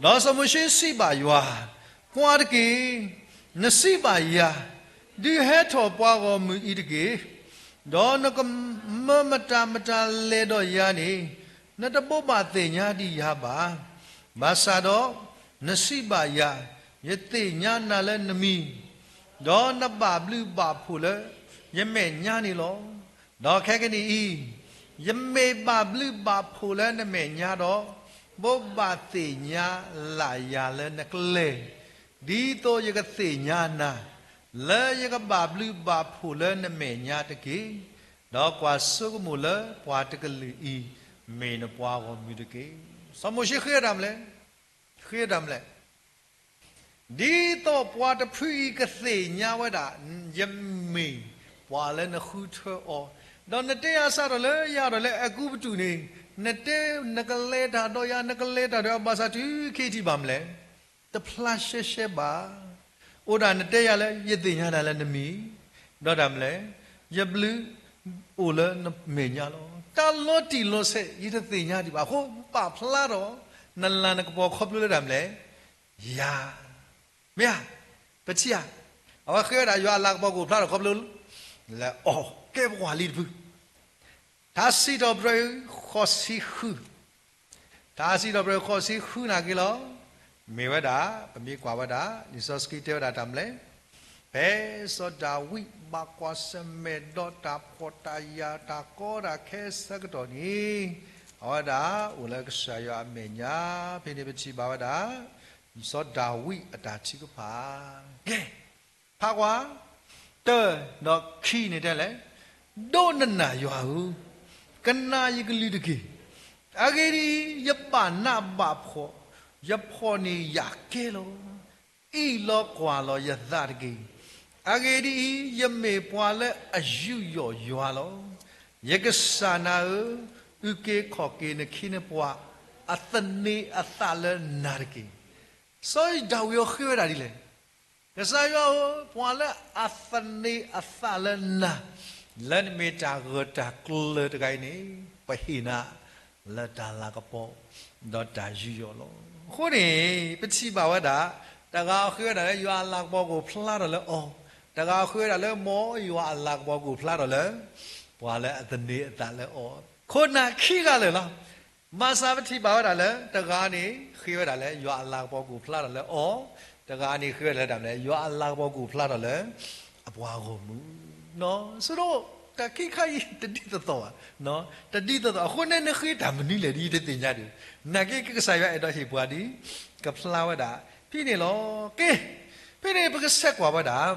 ဒီးစီၤမိၤၡ့စံးဘၣ်ယွၤ, ကွၢ်တက့ၢ်, နစံးဘၣ်ယၤ, ဒုးဟဲထီၣ်ပှၤဂီၢ်မုၢ်အံၤတက့ၢ်. ဒီးနကမၢမတၤမတၤလဲၤဒီးယၤန့ၣ်, နတဘိးဘၣ်သ့ၣ်ညါဒံးယၤဘၣ်. ဘၣ်ဆၣ်ဒီးနစံးဘၣ်ယၤ, ယသ့ၣ်ညါနၤလၢနမံၤ, ဒီးနဘၣ်ဘျုးဘၣ်ဖှိၣ်လၢယမဲာ်ညါန့ၣ်လီၤ. ဒီးခဲကနံၣ်အံၤ, ယမ့ၢ်ဘၣ်ဘျုးဘၣ်ဖှိၣ်လၢနမဲာ်ညါဒီး, ဘိးဘၣ်သ့ၣ်ညါလၢ်ယၤလၢနကျဲ, ဒ်သိးယကသ့ၣ်ညါနၤ, လၢယကဘၣ်ဘျုးဘၣ်ဖှိၣ်လၢနမဲာ်ညါတက့ၢ်. ဒီးကွၢ်ဆိကမိၣ်လၢပှၤတကလုာ်အံၤ မ့ၢ်နပှၤဂီၢ်မုၢ်တက့ၢ်. စီၤမိၤၡ့ဃ့တၢ်မနုၤလဲၣ်, ဃ့တၢ်မနုၤလဲၣ် ဒ်သိးပှၤတဖုအံၤကသ့ၣ်ညါဝဲဒၣ်, ယမ့ၢ်ပှၤလၢနဃုထၢအီၤ, ဒီးနတဲယၤစးထီၣ်လၢယၤဒီးလၢအကူပတူးန့ၣ်, နတဲနကလဲၤတၢ်ဒီးယၤ နကလဲၤတၢ်ဒီးယၤ ဘၣ်ဆၣ်တုၤခံထံၣ်ဘၣ်မနုၤလဲၣ်, တဖျါရှဲရှဲဘၣ်. အိၣ်ဒၣ်နတဲယၤလၢ ယသ့ၣ်ညါနၤလၢနမံၤ, ဒီးတၢ်မနုၤလဲၣ်, ယဘျုးအိၣ်လၢနမဲာ်ညါလီၤ. တၢ်လီၤတံၢ်လီၤဆဲး ယတသ့ၣ်ညါဒံးဘၣ်. အဃိပာ်ဖျါထီၣ် နလၤနကပီၤခီဖျိလၢတၢ်မနုၤလဲၣ်, ယၤ, မ့ၢ်ဧါ, ပထံၣ်ဧါ, အဝဲဃ့ဝဲဒၣ်ယွၤအလၤကပီၤကအိၣ်ဖျါထီၣ်ခီဖျိလၢအီၤ ကဲပှၤလံတဖု ထါစံးထီၣ်ပတြၢၤ ဃိးဆံဃု, ထါစံးထီၣ်ပတြၢၤ ဃိးဆံဃု နာ်က့လီၤ. မ့ၢ်ဝဲဒၣ် ပမ့ၢ်ကွၢ်ဝဲဒၣ် လံာ်စီဆှံတဲဝဲဒၣ်တၢ်မနုၤလဲၣ်, ဖဲစီၤဒၤဝံးဘၣ်ကွၢ်ဆၢၣ်မဲာ်ဒီးတၢ်ဖှီၣ်တၢ်ယာ်တၢ်ကီတၢ်ခဲဆၢကတီၢ်န့ၣ်, အဝဲဒၣ်အိၣ်လၢကစၢ်ယွၤအမဲာ်ညါ, ဖဲန့ၣ်ပထံၣ်ဘၣ်ဝဲဒၣ် စီၤဒၤဝံးအတၢ်ထုကဖၣ်, ကဲ ဖးကွၢ်, တၢ ဒီးခံန့ၣ်တဲလဲၣ်, ဒိးနနာ်ယွၤဧၢ, ကနၣ်ယကလုၢ်တက့ၢ်. အဂ့ၢ်ဒ်အံၤ, ယဘၣ်နးဘၣ်ဖှီၣ်, ယဖှီၣ်န့ၢ်ယာ်ကဲလီၤ. အံၣ်လီၤကွၢ်လီၤယသးတက့ၢ်. အဂ့ၢ်ဒ်အံၤ, ယမ့ၢ်ပှၤလၢအယူးယီၣ်ယွၤလီၤ. ယကစၢ်နၤဧၢ, အုၣ်က့ၤခီၣ်က့ၤနခ့နပှၤ, အသန့ၤအသးလၢနၤတက့ၢ်. စီၤဒၤဝံးအဃ့ဝဲဒၣ်ဒ်လဲၣ်, ကစၢ်ယွၤဧၢ, ပှၤလၢအသန့ၤအသးလၢနၤ, လၢနမ့ၢ်တၢ်ဂၢၢ်တၢ်ကျၢၤတဂၤအံၤန့ၣ်, ပဟ့ၣ်နၤလၢတၢ်လၤကပီၤ, ဒီးတၢ်ယူးယီၣ်လီၤ. အဃိန့ၣ် ပထံၣ်ဘၣ်ဝဲဒၣ်, တဂၤဃ့ဝဲဒၣ်လၢယွၤအလၤကပီၤကအိၣ်ဖျါထီၣ်လၢအီၤ, တဂၤဃ့ဝဲဒၣ်လၢမ်ယွၤအလၤကပီၤကအိၣ်ဖျါထီၣ်လၢ ပှၤလၢအသန့ၤအသးလၢအီၤ, ခိၣ်နၢ်ခံဂၤလၢာ်လီၤ. ဘၣ်ဆၣ်ပထံၣ်ဘၣ်ဝဲဒၣ်လၢ တဂၤန့ၣ် ဃ့ဝဲဒၣ်လၢ ယွၤအလၤကပီၤကအိၣ်ဖျါထီၣ်လၢအီၤ, တဂၤန့ၣ် ဃ့ဝဲဒၣ်လၢတၢ်မနုၤလဲၣ်, ယွၤအလၤကပီၤကအိၣ်ဖျါထီၣ်လၢ အပှၤဂီၢ်မုၢ်. ဆိကမိၣ် တၢ်ခံခါအံၤ တဒ်သိးသိးဘၣ်, တဒ်သိးသိး အဃိန့ၣ် နဃ့တၢ်မနုၤလဲၣ်ဒ် ယတသ့ၣ်ညါဒံး, နာ်က့ ကစၢ်ယွၤအဲၣ်ဒိးဟ့ၣ်ပှၤဒ် ကဖျါဝဲဒၣ် ဖဲန့ၣ်လီၤ. ကဲ, ဖဲန့ၣ် ပကဆဲးကွၢ်ဝဲဒၣ်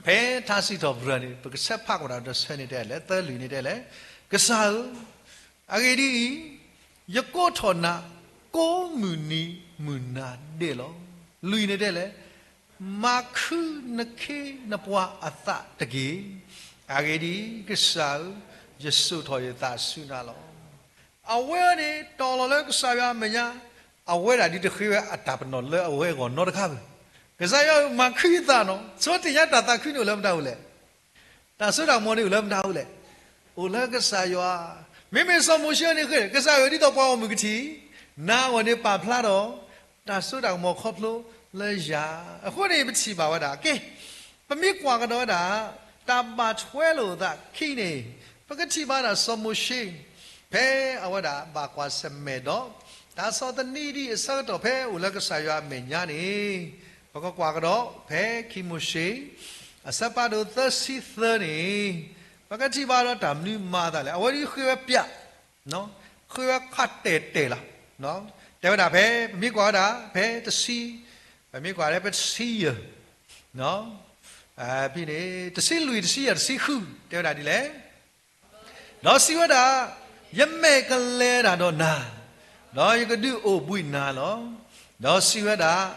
ဖဲထါစံးထီၣ်ပတြၢၤန့ၣ် ပကဆဲးဖးကွၢ်ဒီးတဆၢန့ၣ်တဲလဲၣ်, သၢလွံၢ်န့ၣ်တဲလဲၣ်, ကစၢ်ဧၢ, အဂ့ၢ်ဒ်အံၤ, ယကိးထီၣ်နၤ ကိးမုၢ်နံၤမုၢ်နၤဒဲးလီၤ. လွံၢ်န့ၣ်တဲလဲၣ်, မၤခုနခ့နပှၤအသးတက့ၢ်. အဂ့ၢ်ဒ်အံၤ, ကစၢ်ဧၢ, ယစိာ်ထီၣ်ယသးဆူနၤလီၤ. အဝဲန့ၣ် တီၢ်လီၤလၢကစၢ်ယွၤအမဲာ်ညါ, အဝဲဒၣ်ဒ်တဃ့ဝဲအတၢ်ပနီၣ်လၢအဝဲအဂီၢ်နီတခါဘၣ်. ကစၢ်ယွၤဧၢ, မၤခုယသးနီၤ, ဆိသ့ၣ်ညါတၢ်သးခုန့ၣ်အိၣ်လၢမတၤအိၣ်လဲၣ်. တၢ်စိတၢ်ကမီၤန့ၣ်အိၣ်လၢမတၤအိၣ်လဲၣ်. အိၣ်လၢကစၢ်ယွၤ. မ့မ့ၢ်စီၤမိၤၡ့န့ၣ်ဃ့, ကစၢ်ဧၢ, ဒ်သိးပှၤဂီၢ်မုၢ်ကထံၣ်, နၤအဂီၢ်န့ၣ်ပာ်ဖျါဒီး တၢ်စိတၢ်ကမီၤခီဖျိလၢယၤ. အဃိန့ၣ် ပထံၣ်ဘၣ်ဝဲဒၣ်, ကဲ, ပမ့ၢ်ကွၢ်ကဒီးဝဲဒၣ် တၢ်ဘၣ်ထွဲလိာ်သးခံန့ၣ်, ပကထံၣ်ဘၣ်ဒၣ်စီၤမိၤၡ့ ဖဲအဝဲဒၣ်ဘၣ်ကွၢ်ဆၢၣ်မဲာ်ဒီး တၢ်ဆီၣ်သနံးဒံးအဆၢကတီၢ်ဖဲအိၣ်လၢကစၢ်ယွၤအမဲာ်ညါန့ၣ်, ပကကွၢ်ကဒီးဖဲခံမိၤၡ့ အဆၢဖးဒိၣ်သၢဆံသၢန့ၣ်, ပကထံၣ်ဘၣ်ဒီးတၢ်မနုၤမၤအသးလဲၣ်. အဝဲဒၣ်ဃ့ဝဲပျး, ဃ့ဝဲခးတဲာ်တဲာ်လီၤ. တဲဝဲဒၣ်ဖဲ ပမ့ၢ်ကွၢ်ဝဲဒၣ် ဖဲတဆံ, ပမ့ၢ်ကွၢ်လၢဖဲတဆံယဲၢ် ဖဲန့ၣ် တဆံလွံၢ် တဆံယဲၢ် တဆံဃု တဲဝဲဒၣ်ဒ်လဲၣ်. ဒီးစံးဝဲဒၣ်, ယမဲာ်ကလဲၤတၢ်ဒီးနၤ, ဒီးယကဒုးအိၣ်ဘှံးနၤလီၤ. ဒီးစံးဝဲဒၣ်,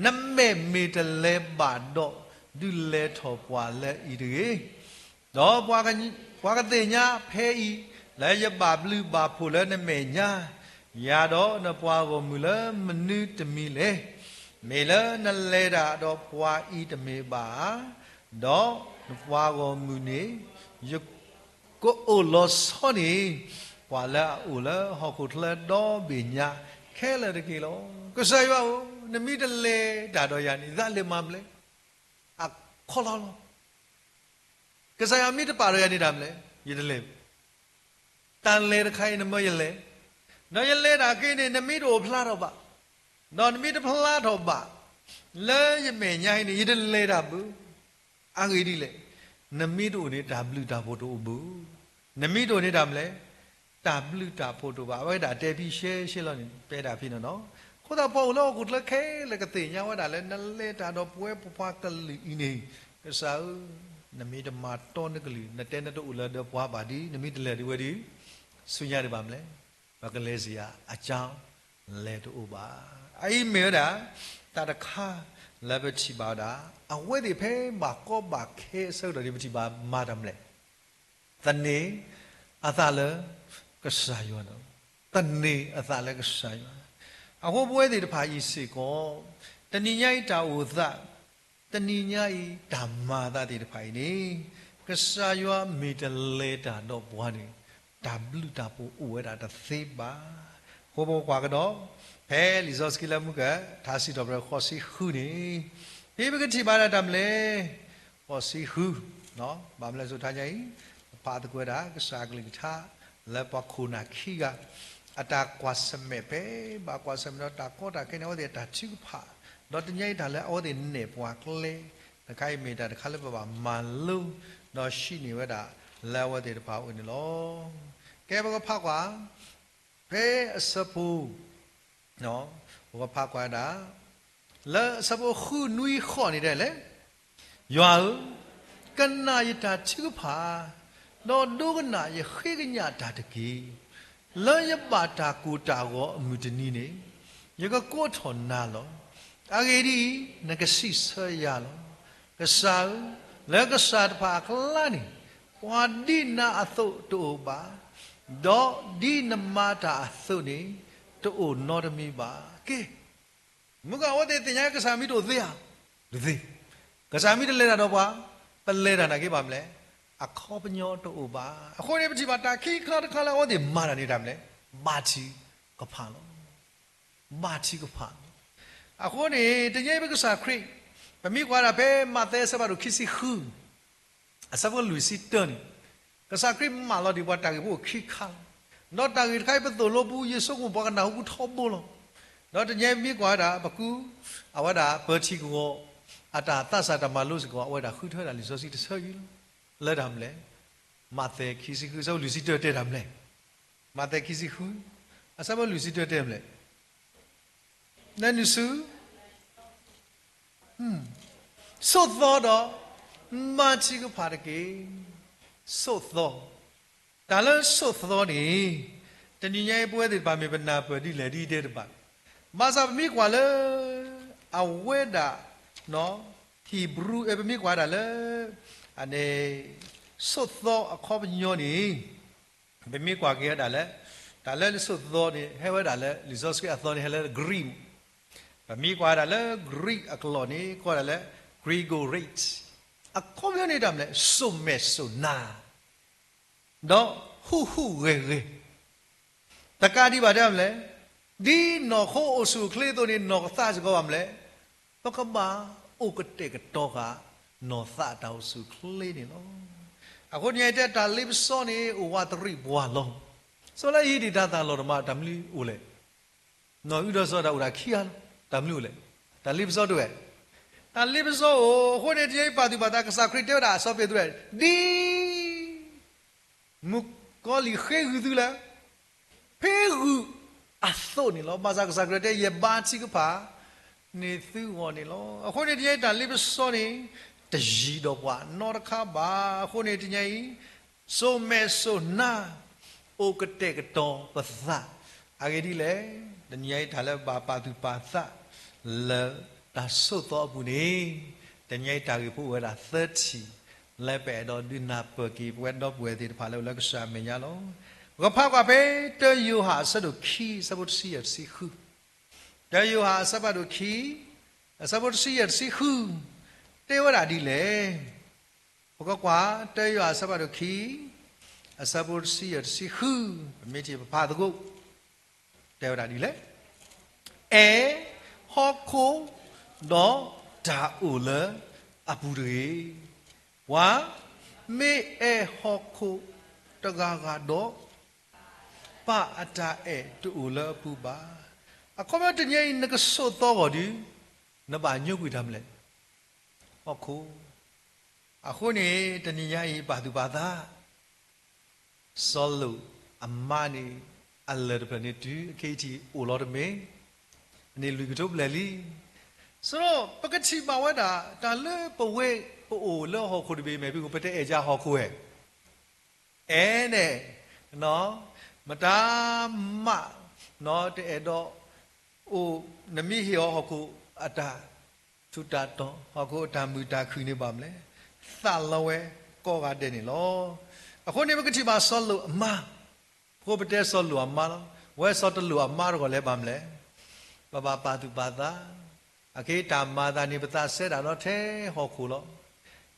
နမဲာ်မ့ၢ်တလဲၤဘၣ်ဒီး ဒုးလဲၤထီၣ်ပှၤလၢအံၤတဂ့ၤ. ဒီးပှၤကသ့ၣ်ညါဖဲအံၤ လၢယဘၣ်ဘျုးဘၣ်ဖှိၣ်လၢနမဲာ်ညါ, ယၤဒီးနပှၤဂီၢ်မုၢ်လၢမနုၤတမံၤလဲၣ်. မ့ၢ်လၢနလဲၤတၢ်ဒီးပှၤအံၤတမ့ၢ်ဘၣ်ဧါ. ဒီးနပှၤဂီၢ်မုၢ်န့ၣ် ယကအိၣ်လီၤဆီန့ၢ် ပှၤလၢအအိၣ်လၢဟီၣ်ခိၣ်ချၢဒီဘ့ၣ်ညါခဲလၢာ်တက့ၢ်လီၤ. ကစၢ်ယွၤဧၢ, နမ့ၢ်တလဲၤတၢ်ဒီးယၤန့ၣ် ယသးလဲၤမၤမနုၤလဲၣ်. အခီလီၤလီၤ. ကစၢ်ယွၤမ့ၢ်တပာ်ဒီးယၤန့ၣ်တၢ်မနုၤလဲၣ်, ယတလဲၤ. တၢ်လဲၤတခါအံၤ နမၢယလဲၤ, ဒီးယလဲၤတၢ်က့န့ၣ် နမ့ၢ်တအိၣ်ဖျါထီၣ်ဘၣ်, ဒီးနမ့ၢ်တဖျါထီၣ်ဘၣ် လၢယမဲာ်ညါအံၤန့ၣ် ယတလဲၤတၢ်ဘၣ်. အဂ့ၢ်ဒ်လဲၣ်, နမ့ၢ်တအိၣ်န့ၣ် တၢ်ဘျုးတၢ်ဖှိၣ်တအိၣ်ဘၣ်. နမ့ၢ်တအိၣ်န့ၣ်တၢ်မနုၤလဲၣ်, တၢ်ဘျုးတၢ်ဖှိၣ်တအိၣ်ဘၣ်. အဝဲဒၣ်တဲဖဲရှဲရှဲလီၤန့ၣ် တဲဒၣ်ဖဲန့ၣ်လီၤ. အဃိသတး ပှၤအိၣ်လၢဟီၣ်ခိၣ်ချၢခဲလၢာ်ကသ့ၣ်ညါဝဲဒၣ်လၢ နလဲၤတၢ်ဒီးပဝဲပပှၤကလုာ်အံၤန့ၣ်, ကစၢ်ဧၢ, နမ့ၢ်တမၤတီနကလုာ်, နတဲနတအိၣ်လၢၤဒီးပှၤဘၣ်ဒီး နမ့ၢ်တလဲၤဒံးဝဲဒီး ဆူညါဒံးဘၣ်မနုၤလဲၣ်, ပကလဲၤစ့ၢ်ဧါ, အကၠါလဲၤတအိၣ်ဘၣ်. အအံၤမ့ၢ်ဝဲဒၣ် တၢ်တခါလၢပထံၣ်ဘၣ်ဝဲဒၣ် အဝဲသ့ၣ်ဖဲဘၣ်ကီဘၣ်ခဲအဆၢကတီၢ်န့ၣ် ပထံၣ်ဘၣ်မၤတၢ်မနုၤလဲၣ်, သန့ၤအသးလၢကစၢ်ယွၤလီၤ. သန့ၤအသးလၢကစၢ်ယွၤ. အဃိပဝဲသ့ၣ်တဖၣ်အံၤစ့ၢ်ကီး တနံၤညါအံၤတၢ်အိၣ်သး, တနံၤညါအံၤတၢ်မၤအသးသ့ၣ်တဖၣ်အံၤန့ၣ်, ကစၢ်ယွၤမ့ၢ်တလဲၤတၢ်ဒီးပှၤန့ၣ် တၢ်ဘျုးတၢ်ဖှိၣ်အိၣ်ဝဲဒၣ်တသ့ဘၣ်. အဃိပကကွၢ်ကဒီး ဖဲလံာ်စီဆှံလၢမူကၣ် ထါစံးထီၣ်ပတြၢၤဃိးဆံဃုန့ၣ်, ဖဲပကထံၣ်ဘၣ်ဒၣ်တၢ်မနုၤလဲၣ်, ဃိးဆံဃု, ဘၣ်မနုၤလဲၣ် စိၤထါညါအံၤ ပဖးသကိးဝဲဒၣ် ကစၢ်အကလုၢ်ကထါ လၢပှၤခိၣ်နၢ်ခံဂၤ အတၢ်ကွၢ်ဆၢၣ်မဲာ်ဖဲ ဘၣ်ကွၢ်ဆၢၣ်မဲာ်ဒီးတၢ်ကီတၢ်ခဲန့ၣ် အဝဲသ့ၣ်အတၢ်ထုကဖၣ်, ဒီးတနံၤညါအံၤတၢ်လၢအဝဲသ့ၣ်နဲၣ်ပှၤကျဲ, တခါအံၤမ့ၢ်တၢ်တခါလၢပဘၣ်မၤလိ, ဒီးဟံးန့ၢ်ဝဲဒၣ် လၢအဝဲသ့ၣ်တဖၣ်အအိၣ်န့ၣ်လီၤ. ကဲပကဖးကွၢ် ဖဲအဆၢဖိ ပကဖးကွၢ်ဒၣ် လၢအဆၢဖိဃုနွံဃိးန့ၣ်ဒ်လဲၣ်, ယွၤဧၢ, ကနၣ်ယတၢ်ထုကဖၣ်, ဒီးဒိကနၣ်ယဃ့ကညးတၢ်တက့ၢ်. လၢယဘၣ်တၢ်ကိၢ်တၢ်ဂီၤအမုၢ်တနံၤန့ၣ်, ယကကိးထီၣ်နၤလီၤ. အဂ့ၢ်ဒ်အံၤ, နကစံးဆၢယၤလီၤ. ကစၢ်ဧၢ, လၢကစၢ်တဖၣ်အကျါန့ၣ်, ပှၤဒ်နၤအသိးတအိၣ်ဘၣ်, ဒီးဒ်နမၤတၢ်အသိးန့ၣ် တအိၣ်နီတမံၤဘၣ်. ကဲ, မုၢ်ကီၢ်အဝဲသ့ၣ်သ့ၣ်ညါကစၢ်မ့ၢ်တအိၣ်သ့ဧါ, တသ့. ကစၢ်မ့ၢ်တလဲၤတၢ်ဒီးပှၤ, ပလဲၤတၢ်နာ်က့ဘၣ်မနုၤလဲၣ်, အခီပညီတအိၣ်ဘၣ်. အဃိန့ၣ် ပထံၣ်ဘၣ်တၢ်ခံခါတခါလၢအဝဲသ့ၣ်မၤတၢ်န့ၣ်တၢ်မနုၤလဲၣ်, ဘါထုကဖၣ်လီၤ. ဘါထုကဖၣ်လီၤ. အဃိန့ၣ် တနံၤအံၤပကစၢ်ခရံာ်, ပမ့ၢ်ကွၢ်ဒၣ်ဖဲမးသဲအဆၢဖးဒိၣ်ခံဆံဃု အဆၢဖိလွံၢ်ဆံတၢန့ၣ်, ကစၢ်ခရံာ်မၢလီၤဒံးပှၤတၢ်ဂ့ၢ်ဖိခံခါလီၤ. ဒီးတၢ်ဂ့ၢ်တခါအံၤပသိၣ်လိပူၤ ယဆိကမိၣ်ပှၤကနၢ်ဟူပူၤထီဘိလီၤ. ဒီးတနံၤအံၤပမ့ၢ်ကွၢ်ဝဲဒၣ် ပကု, အဝဲဒၣ်ပၢၤထံကဝီၤ အတၢ်သးစၢ်တၢ်မၤလိစ့ၢ်ကီး အဝဲဒၣ်ဃုထၢဒၣ်လံာ်စီဆှံတဆၢအံၤလီၤ. လၢတၢ်မနုၤလဲၣ်, မးသဲခံဆံဃု အဆၢဖိလွံၢ်ဆံတၢတဲတၢ်မနုၤလဲၣ်. မးသဲခံဆံဃု အဆၢဖိလွံၢ်ဆံတၢတဲမနုၤလဲၣ်. နနုၤဆူ ဆိးသီဒီး မၤထုကဖၣ်တက့ၢ်. ဆိးသီ, တၢ်လၢဆိးသီန့ၣ် တနံၤညါအံၤပဝဲသ့ၣ်တဖၣ်မ့ၢ်ပနၢ်ပၢၢ်ဒ်လဲၣ်ဒ်တဲတဘၣ်. ဘၣ်ဆၣ်ပမ့ၢ်ကွၢ်လၢ အဝဲဒၣ် Hebrew ပမ့ၢ်ကွၢ်ဒၣ်လၢ ဆိးသီအခီပညီန့ၣ် ပမ့ၢ်ကွၢ်က့ၤဝဲဒၣ်လၢ တၢ်လၢဆိးသီန့ၣ် ဟဲဝဲဒၣ်လၢ လံာ်စီဆှံအသီန့ၣ် ဟဲလၢ Greek, ပမ့ၢ်ကွၢ်ဒၣ်လၢ Greek အကလီၢ်န့ၣ် ကိးဒၣ်လၢ Greek Rite, အခီပညီန့ၣ်တၢ်မနုၤလဲၣ်, စိာ်မဲာ်စိာ်နါ ဒီးဟူးဟူးဂဲၤဂဲၤ, တကးဒံးဘၣ်တဲမနုၤလဲၣ်, ဒ်နီၢ်ခိအိၣ်ဆူၣ်အိၣ်ချ့အသိးန့ၣ် နီၢ်ကသးစ့ၢ်ကီးဘၣ်မနုၤလဲၣ်, ပကဘၣ်အိၣ်ကတဲာ်ကတီၤဃာ် နီၢ်သးတၢ်အိၣ်ဆူၣ်အိၣ်ချ့န့ၣ်လီၤ. အဃိတနံၤအံၤတဲတၢ်လ့ပစီန့ၣ် အိၣ်ဝးတရံးပှၤလီၤ. စီၤလါဟံၣ်ဒံးတၢ်သၣ်လီၤတမး တၢ်မနုၤအိၣ်လဲၣ်. နီၢ်အုၣ်ဒီးစီၤတၢ်အိၣ်တၢ်ခံဂၤလီၤ. တၢ်မနုၤအိၣ်လဲၣ်. တၢ်လ့ပစီတအိၣ်ဧါ. တၢ်လ့ပစီအိၣ်. အဃိန့ၣ် တနံၤအံၤပာ်သူၣ်ပာ်သး ကစၢ်ခရံာ်တဲဝဲဒၣ် စီၤပ့းတရူး ဒ် မုၣ်ကီၤလံၢ်ဃ့ဂုာ်သုလၢ ဖဲဂုာ်အသိးန့ၣ်လီၤ. ဘၣ်ဆၣ်ကစၢ်ခရံာ်တဲ ယဘါထုကဖၣ်န့ၢ်သုဂီၢ်န့ၣ်လီၤ. အဃိန့ၣ် တနံၤအံၤတၢ်လ့ပစီန့ၣ် တယံၤဒီးပှၤနီတခါဘၣ်. အဃိန့ၣ် တနံၤအံၤ စိာ်မဲာ်စိာ်နါ အိၣ်ကတဲာ်ကတီၤပသး အဂ့ၢ်ဒ်လဲၣ်. တနံၤအံၤတၢ်လၢဘၣ်ပာ်သူၣ်ပာ်သး လၢတၢ်ဆိးသီအပူၤန့ၣ် တနံၤအံၤတၢ်ဂ့ၢ်ဖိအိၣ်ဝဲဒၣ် သၢထံၣ် လၢပအဲၣ်ဒိးဒုးနၢ်ပၢၢ်က့ၤ ပဝဲဒီပုၢ်ဝဲၢ်သ့ၣ်တဖၣ်လၢအိၣ်လၢကစၢ်အမဲာ်ညါလီၤ. ပကဖးကွၢ်ဖဲ တၢယိၤဟၣ်အဆၢဒိၣ်ခံ အဆၢဖိတဆံယဲၢ်တဆံဃု. တၢယိၤဟၣ်အဆၢဖးဒိၣ်ခံ အဆၢဖိတဆံယဲၢ်တဆံဃု တဲဝဲဒၣ်ဒ်လဲၣ်. ပကကွၢ် တၢယိၤဟၣ်အဆၢဖးဒိၣ်ခံ အဆၢဖိတဆံယဲၢ်တဆံဃု ပမ့ၢ်ထံၣ်ပဖးသကိး တဲဝဲဒၣ်ဒ်လဲၣ်. အဲၣ်ဟီၣ်ခိၣ်ဒီးတၢ်အိၣ်လၢအပူၤတဂ့ၤ. ပှၤမ့ၢ်အဲၣ်ဟီၣ်ခိၣ်တဂၤဂၤဒီး ပၢ်အတၢ်အဲၣ်တအိၣ်လၢအပူၤဘၣ်. အခီပညီတနံၤအံၤ နကဆိးသီဂီၢ်ဒီး နဘၣ်ညိကွံာ်တၢ်မနုၤလဲၣ်. ဟီၣ်ခိၣ်. အဃိန့ၣ် တနံၤညါအံၤပာ်သူၣ်ပာ်သး စီၤလိာ်အမါန့ၣ် အလၢၢ်တဖျၢၣ်န့ၣ်တုၤအခဲအံၤထံၣ်အိၣ်လီၤတမ့ၢ်, န့ၣ်လွံၢ်ကထိဘျဲၣ်လံ. ဆိုတော့ ပကထံၣ်ဘၣ်ဝဲဒၣ် တၢ်လၢပဝဲပအိၣ်လၢဟီၣ်ခိၣ်တဘ့ၣ်မဲာ်ဖံးခိၣ် ပတအဲၣ်ကဟီၣ်ခိၣ်ဧါ. အဲၣ်န့ၣ် မတၤမး တအဲၣ်ဒိးအိၣ် နမ့ၢ်ဟ့ၣ်အီၤဟီၣ်ခိၣ်အတၢ်ထူးတၢ်တီၤ ဟီၣ်ခိၣ်အတၢ်မုာ်တၢ်ခုၣ်န့ၣ်ဘၣ်မနုၤလဲၣ်, သးလီဝဲကိးဂၤဒဲးန့ၣ်လီၤ. အဃိန့ၣ် ပကထံၣ်ဘၣ်စီၤလိာ်အမါ, အဃိပတဲစီၤလိာ်အမါလီၤ. ဝဲစီၤတလိာ်အမါတဂီၢ်လဲၣ်ဘၣ်မနုၤလဲၣ်, ပဘၣ်ပာ်သူၣ်ပာ်သး, အခဲအံၤတၢ်မၤအသးန့ၣ် ပသးစဲဒၣ်ဒီးထဲဟီၣ်ခိၣ်လီၤ.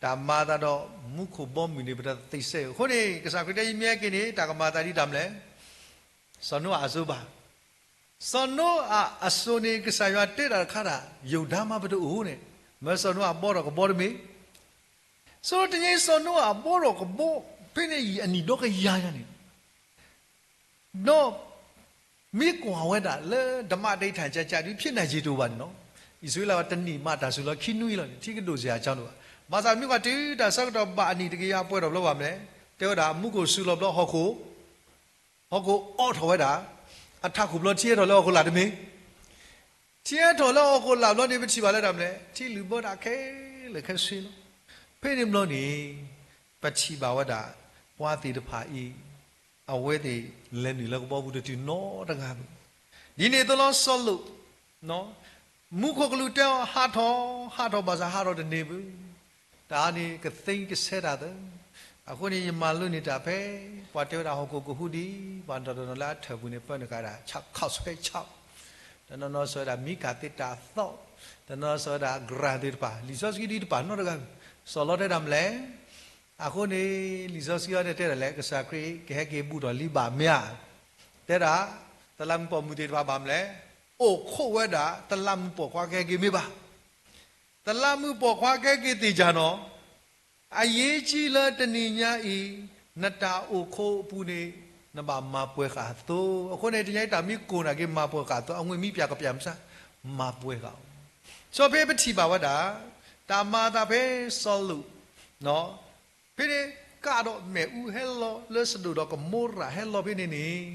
တၢ်မၤအသးဒီးမူခိၣ်ဘီမုၢ်န့ၣ် ပတသးစဲ, အဃိန့ၣ် ကစၢ်ခရံာ်တဲ ယမ့ၢ်ဟဲက့ၤန့ၣ် တၢ်ကမၤအသးဒ်တၢ်မနုၤလဲၣ်, စီၤနိအၤအစိၤဘၣ်. စီၤနိအၤအစိၤန့ၣ် ကစၢ်ယွၤတဲတၢ်တခါဒၣ် ယိာ်ဒါမးပတအိၣ်န့ၣ်, မၢစီၤနိအၤအဘီထီၣ်ကဘီတမ့ၢ်. ဆိုတော့ တနံၤအံၤစီၤနိအၤအဘီထီၣ်ကဘီ ဖဲန့ၣ်အံၤအနံၣ်ဒီကယၤညါန့ၣ်, ဒီး မ့ၢ်ကွၢ်ဝဲဒၣ်လၢဓမ္မအဓိဋ္ဌာန်ကျမ်း ဒ်ဖြစ်နိုင်ခြေတအိၣ်ဘၣ်န့ၣ်လီၤ. အံၣ်စရ့လးဝဲတနံၣ်မးတၢ်ဆူၣ်လီၤခံနွံလီၤန့ၣ် ထံကဒိၣ်စ့ၢ်အကီဒိၣ်ဘၣ်. ဘၣ်ဆၣ်မ့ၢ်ကွၢ်တုၤတၢ်ဆၢကတီၢ်ဘၣ်အနံၣ်တကယၤပှဲၤထီၣ်ဘျီဘၣ်မနုၤလဲၣ်, တဲဝဲဒၣ်မူခိၣ်စူၤလီၤဘျီဟီၣ်ခိၣ် ဟီၣ်ခိၣ်အိးထီၣ်ဝဲဒၣ်, အထးခိၣ်ဘျီထံဟဲထီၣ်လၢဟီၣ်ခိၣ်လာ်တမ့ၢ်, ထံဟဲထီၣ်လၢဟီၣ်ခိၣ်လာ်ဘျီန့ၣ် ပထံၣ်ဘၣ်လၢတၢ်မနုၤလဲၣ်, ထံလုာ်ဘၢတၢ်ခဲလၢာ်ခဲဆ့လီၤ. ဖဲန့ၣ်ဘျီန့ၣ် ပထံၣ်ဘၣ်ဝဲဒၣ် ပှၤသ့ၣ်တဖၣ်အံၤ အဝဲသ့ၣ်လဲၤနုာ်လၢကဘီပူၤတတုၤနီတဂၤဘၣ်. ဒ်န့ၣ်အသိးလီၤစီၤလိာ် မူခိၣ်ကလူးတဲအီၤ ဟးထီၣ်, ဟးထီၣ်ဘၣ်ဆၣ်ဟးထီၣ်တန့ၢ်ဘၣ်. တၢ်န့ၣ်ကသ့ကဆဲးတၢ်သၢ. အဃိန့ၣ် ယမၤလိန့ၢ်တၢ်ဖဲ ပှၤတဲဝဲဒၣ်ဟီၣ်ခိၣ်ကဟူးဒံး ပှၤတနီၤနီၤလၢအထၢၣ်ပူၤန့ၣ် ပၢနုာ်ဃာ်ဒၣ် ခၠးခၠး, တနီၤနီၤစံးဝဲဒၣ်မံကၤသ့ၣ်တၢ်သီ, တနီၤနီၤစံးဝဲဒၣ် grant သ့ၣ်တဖၣ်, လံာ်စီဆှံဒ်တဖၣ်နီတဂၤ, စီၤလီတဲဒၣ်မနုၤလဲၣ်. အဃိန့ၣ် လံာ်စီဆှံအံၤန့ၣ်တဲဒၣ်လဲၣ် ကစၢ်ခရံာ်ကဟဲက့ၤဘူးထီၣ်လံဘၣ်မ့ၢ်ဧါ. တဲဒၣ် သလးမူပိာ်မုၣ်သ့ၣ်တဖၣ်ဘၣ်မနုၤလဲၣ်, အိၣ်ခိးဝဲဒၣ် သလးမူပိာ်ခွါကဟဲက့ၤမ့ၢ်ဘၣ်. သလးမူပိာ်ခွါကဟဲက့ၤသ့ၣ်ယၤနီၤ, အရေးကြီးလၢတနံၤညါအံၤ နတၢ်အိၣ်ခိးအပူၤန့ၣ် နဘၣ်မၤပှဲၤဃာ်အသိး. အဃိန့ၣ် တနံၤညါအံၤတၢ်မ့ၢ်ကိၢ်နာ်က့ၤမၤပှဲၤဃာ်အသိး, အငွေ့မ့ၢ်ပျၢ်ကပျၢ်မစါ မၤပှဲၤဃာ်အီၤ. စီၤဖဲပထံၣ်ဘၣ်ဝဲဒၣ် တၢ်မၤအသးဖဲစီၤလိာ် ဖဲန့ၣ် ကးဒီးမဲာ်အူဟဲလီၤလၢစဒိၣ်ဒီးကမိရၤဟဲလီၤဖဲန့ၣ်န့ၣ်,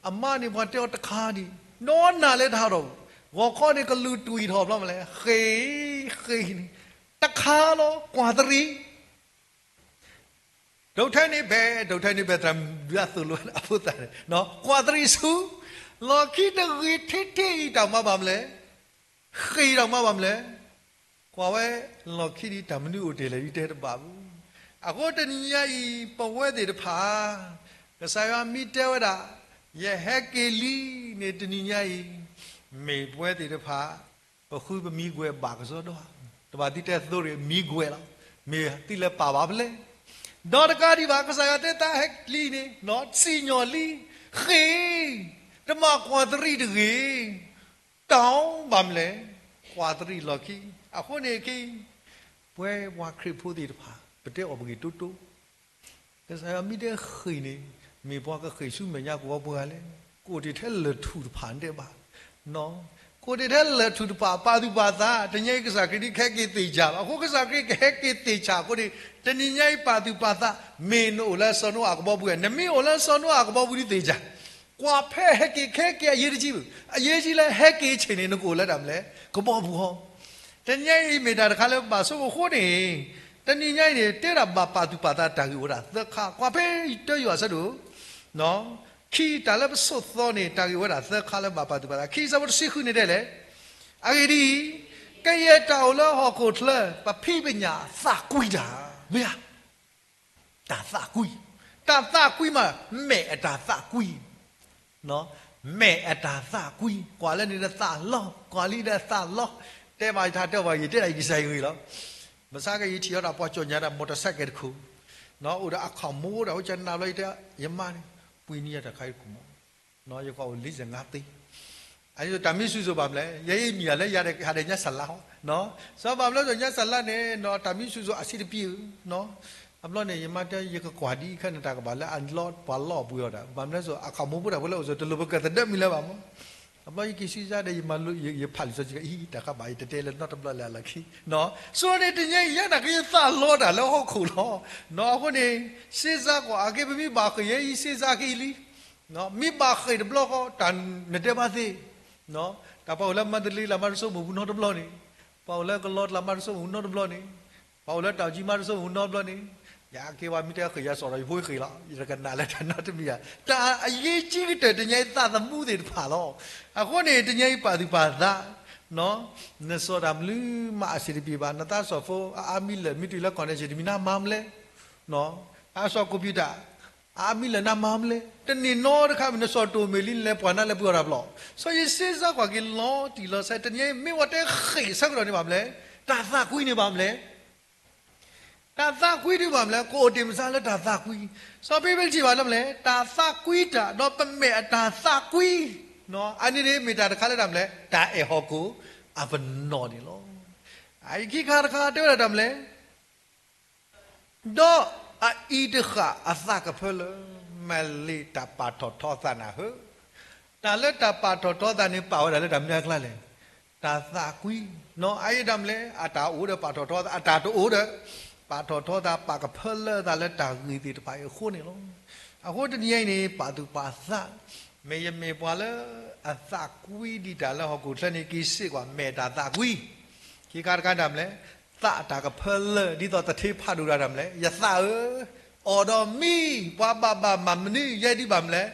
အမါန့ၣ်ပှၤတဲအီၤတခါဒံး, နီၢ်နၤလၢတၢ်ဟးထီၣ်, ဂီၤခီန့ၣ်ကလူးတွံၢ်ထီၣ်ဘျီမနုၤလဲၣ်, ဃ့, ဃ့န့ၣ်, တခါလီၤ ကွၢ်သရံး ဒိးထဲန့ၣ်ဘဲ, ဒိးထဲန့ၣ်ဘဲ သရၣ်မုၣ်ဒုးအသိၣ်လိအဖိသၣ်န့ၣ်, ကွၢ်သရံးဆူ, လီၢ်ခံတဂ့ၤထဲထဲအံၤတၢ်မၤဘၣ်မနုၤလဲၣ်, ဃ့တၢ်မၤဘၣ်မနုၤလဲၣ်, ကွၢ်ဝဲလီၢ်ခံဒ်တၢ်မနုၤအိၣ်တ့ၢ်လဲၣ်ဒ်တဲတဘၣ်ဘၣ်. အဃိတနံၤညါအံၤ ပဝဲသ့ၣ်တဖၣ် ကစၢ်ယွၤမ့ၢ်တဲဝဲဒၣ် ယဟဲက့ၤလံန့ၣ် တနံၤညါအံၤ မ့ၢ်ပဝဲသ့ၣ်တဖၣ် ပဃုပမံကွဲးဘၣ်ကစီဒီ, တဘၣ်သုတဲသိရ့ၣ်မံကွဲးလီၤ, မ့ၢ်သုလဲၤပာ်ဘၣ်ဖဲလဲၣ်. ဒီးတကးဒံးဘၣ် ကစၢ်ယွၤတဲသးဟဲက့ၤလံန့ၣ် စံၣ်ညီၣ်လံ, ဃ့, တမၤကွၢ်သရံးတဂ့ၤ, တၢ်ဘၣ်မနုၤလဲၣ်, ကွၢ်သရံးလီၢ်ခံ. အဃိန့ၣ်ခဲအံၤ ပဝဲပှၤခရံာ်ဖိသ့ၣ်တဖၣ် ပတဲအီၣ်ပဂ့ၢ်တိတိ ကစၢ်ယွၤမ့ၢ်တဲဃ့ၢ်န့ၣ် မ့ၢ်ပှၤကဃ့ၢ်ဆူမဲာ်ညါကဝီၤပှၤလဲၣ်, ကအိၣ်တ့ၢ်ထဲလၢၢ်ထူၣ်တဖၣ်ဒဲးဘၣ်, ကအိၣ်တ့ၢ်ထဲလၢၢ်ထူၣ်တဖၣ် ပာ်သူၣ်ပာ်သး, တနံၤအံၤကစၢ်ခရံာ်ဒ်ကဟဲက့ၤသ့ၣ်စၢ်လီၤ. အဃိကစၢ်ခရံာ်ကဟဲက့ၤသ့ၣ်စၢ်အဃိန့ၣ် တနံၤညါအံၤပာ်သူၣ်ပာ်သး, မ့ၢ်နအိၣ်လၢစီၤနိအၤကဘီပူၤဧါ, နမ့ၢ်အိၣ်လၢစီၤနိအၤကဘီပူၤဒ်သ့ၣ်စၢ်, ကွၢ်ဖဲဟဲက့ၤကဟဲက့ၤအရေးတကြီးဘၣ်, အရေးကြီးလၢဟဲက့ၤဆ့ၣ်န့ၣ် နကအိၣ်လၢတၢ်မနုၤလဲၣ်, ကဘီပူၤဟီ. တနံၤညါအံၤမ့ၢ်တၢ်တခါလၢပဘၣ်ဆိကမိၣ်အဃိန့ၣ်, တနံၤညါအံၤန့ၣ် တဲဒၣ်ဘၣ်ပာ်သူၣ်ပာ်သးတၢ်ဂ့ၢ်အိၣ်ဝဲဒၣ်သၢခါ, ကွၢ်ဖဲတၢယိၤဟၣ်အဆၢဒိၣ် ခံ တၢ်လၢပဆိးသီန့ၣ် တၢ်ဂ့ၢ်ဝဲဒၣ်သၢခါလၢဘၣ်ပာ်သူၣ်ပာ်သး, ခံ အဆၢဖိတဆံဃုန့ၣ်တဲလဲၣ်, အဂ့ၢ်ဒ်အံၤ, ကယဲၢ်တၢ်အိၣ်လၢဟီၣ်ခိၣ်ချၢ ပဖံးပညၣ်သးကွံတၢ်, မ့ၢ်ဧါ, တၢ်သးကွံ, တၢ်သးကွံမး, မဲာ်အတၢ်သးကွံ မဲာ်အတၢ်သးကွံ, ကွၢ်လၢန့ၣ်ဒီးသးလီ, ကွၢ်လံဒီးသးလီ, တဲဘၣ်ယထါတဲဘၣ်ယတဲဒၣ်ယကစၢ်ယဂ့ၢ်လီၤ. ဘၣ်ဆၣ်ကယထံၣ်အီၤဒၣ်ပှၤကၠီၣ်ညါဒၣ် motorcycle တခိၣ်, အိၣ်ဒီးအခီၣ်မူဒီး အိၣ်ကနၣ်ဘျီယတဲ, ယမါန့ၣ်, ပှ့ၤန့ၢ်ယၤတၢ်ခါအံၤတခိၣ်မး, ယကအိၣ်လံစ့ၢ်ငါသ့ အန့ၣ်တၢ်မံဆူၣ်စိၤဘၣ်မနုၤလဲၣ်, ယဲအံၤမံၤယၤလၢယၤဒီးဟးဒီးညါစၢ်လါဟီ, စီၤဘၣ်မနုၤစိၤညါစၢ်လါန့ၣ် တၢ်မံဆူၣ်စိၤအဆံးတပံၤဧၢ, အဘျီန့ၣ် ယမါတဲ ယကကွၢ်ဒ်အံၤခဲန့ၣ် တၢ်ကဘၣ်လၢအလီပှၤလီၢ်အပှ့ၤအီၤဒၣ်, ဘၣ်မနုၤလဲၣ်စိၤ အခီၣ်မူဖိတၢ်ဖိလၢအိၣ်စိၤ တလိၣ်ပကသဒၢမံၤလၢၤဘၣ်မး, အဘျီယက့ၤစံးစါဒီး ယမၤလိ ယဖးလံာ်စီဆှံအံၤ တၢ်ဃးဘၣ်အံၤ တတဲလၢနီတဘျီလၢ်လၢ်ခံ, စိၤန့ၣ်တနံၤညါအံၤ ယဲဒၣ်ကယဲၢ်သးလီတၢ်လၢဟီၣ်ခိၣ်လီၤ, အဃိန့ၣ် စ့စါကွၢ်အက့ ပမ့ၢ်ဘၣ်ဃ့ၢ်ယဲအံၤ စ့စါက့လံ မ့ၢ်ဘၣ်ဃ့ၢ်တဘျီဃီ တၢ်နတဲဘၣ်သ့, တၢ်ပှၤအိၣ်လၢမၤတလ့လၢ်မၤတစိမိၢ်ပူၤနီတဘျီန့ၣ်, ပှၤအိၣ်လၢကလီတလၢ်မၤတစိမိၢ်ပူၤနီတဘျီန့ၣ်, ပှၤအိၣ်လၢတၢ်ကၠံမၤတစိမိၢ်ပူၤနီတဘျီန့ၣ်, ယက့ၤဝဲမ့ၢ်တဲဃ့ၢ်ယၤစိာ်ဒီးယဖိဃ့ၢ်လီၤ, ယတကနၣ်လၢတၢ်နီတမံၤဧါ, တၢ်အရေးကြီးကတၢၢ်တနံၤညါအံၤသးသမူသ့ၣ်တဖၣ်လီၤ. အဃိန့ၣ် တနံၤညါအံၤပာ်သူၣ်ပာ်သး, နစီၣ်တၢ်မနုၤမးအဆံးတပံၤဘၣ်, နသးစီၣ်ဖိအအါမံလၢာ် မ့ၢ်တုၤလၢ connection တမံၤနမၤမနုၤလဲၣ်, အစီၣ် computer အါမံလၢာ်နမၤမနုၤလဲၣ်, တန့ၢ်နီတခါမ့ၢ်နစီၣ်တိၢ်မ့ၢ်လံ နလဲၤပှၤနါလဲၤပှ့ၤအီၤတၢ်ဘျီ, စီၤယ့ၣ်စ့စါကွၢ်က့ၤလီၤတံၢ်လီၤဆဲး တနံၤညါအံၤ မ့ၢ်ဝဲတဲဃ့ၢ်ဆၢကတီၢ်န့ၣ်ဘၣ်မနုၤလဲၣ်, တၢ်သးကွံန့ၣ်ဘၣ်မနုၤလဲၣ် တၢ်သးကွံဒ်ဘၣ်မနုၤလဲၣ်, ကအိၣ်တ့ၢ်မစါလၢတၢ်သးကွံ, စီၤပ့းတရူးထံၣ်ဘၣ်လၢမနုၤလဲၣ်, တၢ်သးကွံတၢ် ဒီးပမဲာ်အတၢ်သးကွံ, အန့ၣ်န့ၣ်မ့ၢ်တၢ်တခါလၢတၢ်မနုၤလဲၣ်, တၢ်အဲၣ်ဟီၣ်ခိၣ်အပနီၣ်န့ၣ်လီၤ. အခံခါတခါတဲဝဲဒၣ်တၢ်မနုၤလဲၣ် ဒီးအအံၤတဃၣ်အသးကဖၢလၢာ်, မၤလ့ၤတၢ်ပာ်ထီၣ်ထီအသးနၤဧၢ, တၢ်လၢတၢ်ပာ်ထီၣ်ထီအသးန့ၣ် ပာ်ဝဲဒၣ်လၢတၢ်မနုၤအကျါလဲၣ်, တၢ်သးကွံ, အအံၤတၢ်မနုၤလဲၣ်, အတၢ်အိၣ်ဒီးပာ်ထီၣ်ထီအသး, အတၢ်တအိၣ်ဒီး ပာ်ထီၣ်ထီအသး ပာ်ကဖၢလၢာ်အသးလၢတၢ်ဂ့ၤသ့ၣ်တဖၣ်အံၤအဃိန့ၣ်လီၤ. အဃိတနံၤညါအံၤန့ၣ် ပာ်သူၣ်ပာ်သး, မ့ၢ်ယမ့ၢ်ပှၤလၢအသးကွံဒံးတၢ်လၢဟီၣ်ခိၣ်ချၢန့ၣ် က့ၤစ့ၢ်ကီး မဲာ်တၢ်သးကွံ, ခံခါတခါတၢ်မနုၤလဲၣ်, သးအတၢ်ကဖၢလၢာ် ဒ်သိးသထ့ဖးဒိၣ်တၢ်တၢ်မနုၤလဲၣ်, ယသးဧၢ, အီၣ်ဒီးမံ, ပှၤဘၣ်ဘၣ်မၤမနုၤယဲဒ်ဘၣ်မနုၤလဲၣ်,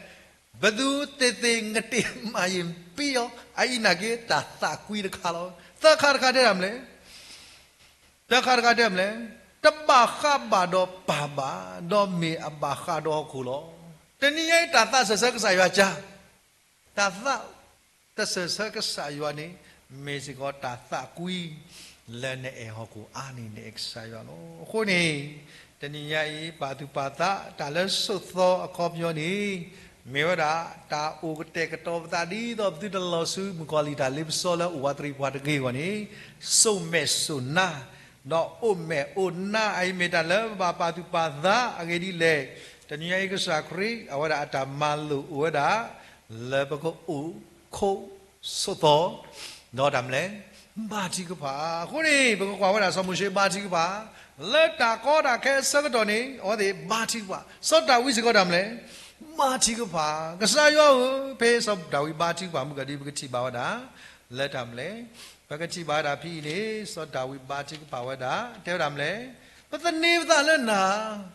ဘယ်သူသေသေငတိမၤရင်ပြီးရော, အအံၤနာ်က့ တၢ်သးကွံတခါလီၤ. သၢခါတခါတဲတၢ်မနုၤလဲၣ် တၢ်ခါတခါတဲမနုၤလဲၣ်, တဘၣ်ဃးဘၣ်ဒီးပၢ်ဘၣ်, ဒီးမ့ၢ်အဘၣ်ဃးဒီးဟီၣ်ခိၣ်လီၤ. တနံၤညါအံၤတၢ်သးစၢၢ်ဆၢကစၢ်ယွၤကါ, တၢ်သးတစၢၢ်ဆၢကစၢ်ယွၤန့ၣ် မ့ၢ်စ့ၢ်ကီးတၢ်သးကွံ လၢနအဲၣ်ဟီၣ်ခိၣ်အါန့ၢ်နအဲၣ်ကစၢ်ယွၤလီၤ. အဃိန့ၣ် တနံၤညါအံၤ ပာ်သူၣ်ပာ်သး တၢ်လၢဆိးသီအခီပညီန့ၣ် မ့ၢ်ဝဲဒၣ် တၢ်အိၣ်ကတဲာ်ကတီၤပသးဒ်သိးပသုတလီၤဆူမုၣ်ကီၤလံၢ်တၢ်လ့ပစီလၢအိၣ်ဝးတရံးပှၤတဂ့ၤအဂီၢ်န့ၣ် စိာ်မဲာ်စိာ်နါ ဒီးအိၣ်မဲာ်အိၣ်နါ အအံၤမ့ၢ်တၢ်လၢပဘၣ်ပာ်သူၣ်ပာ်သးအဂ့ၢ်ဒ်လဲၣ်. တနံၤညါအံၤကစၢ်ခရံာ် အဝဲဒၣ်အတၢ်မၤလိာ်အိၣ်ဝဲဒၣ် လၢပကအိၣ်ခိးဆိးသီ ဒီးတၢ်မနုၤလဲၣ် ဘါထုကဖၣ်. အဃိန့ၣ် ပကကွၢ်ဝဲဒၣ်စီၤမိၤၡ့ဘါထုကဖၣ် လၢတၢ်ကီတၢ်ခဲအဆၢကတီၢ်န့ၣ် အဝဲသ့ၣ်ဘါထုကဖၣ်. စီၤဒၤဝံးစ့ၢ်ကီးတၢ်မနုၤလဲၣ် ဘါထုကဖၣ်. ကစၢ်ယွၤဧၢ, ဖဲစီၤဒၤဝံးဘါထုကဖၣ်မုၢ်ကီၤဒ် ပကထံၣ်ဘၣ်ဝဲဒၣ် လၢတၢ်မနုၤလဲၣ် ပကထံၣ်ဘၣ်ဝဲဒၣ်ဖဲအံၤန့ၣ် စီၤဒၤဝံးဘါထုကဖၣ်ဝဲဒၣ် တဲဝဲဒၣ်မနုၤလဲၣ် ပသန့ၤပသးလၢနၤ,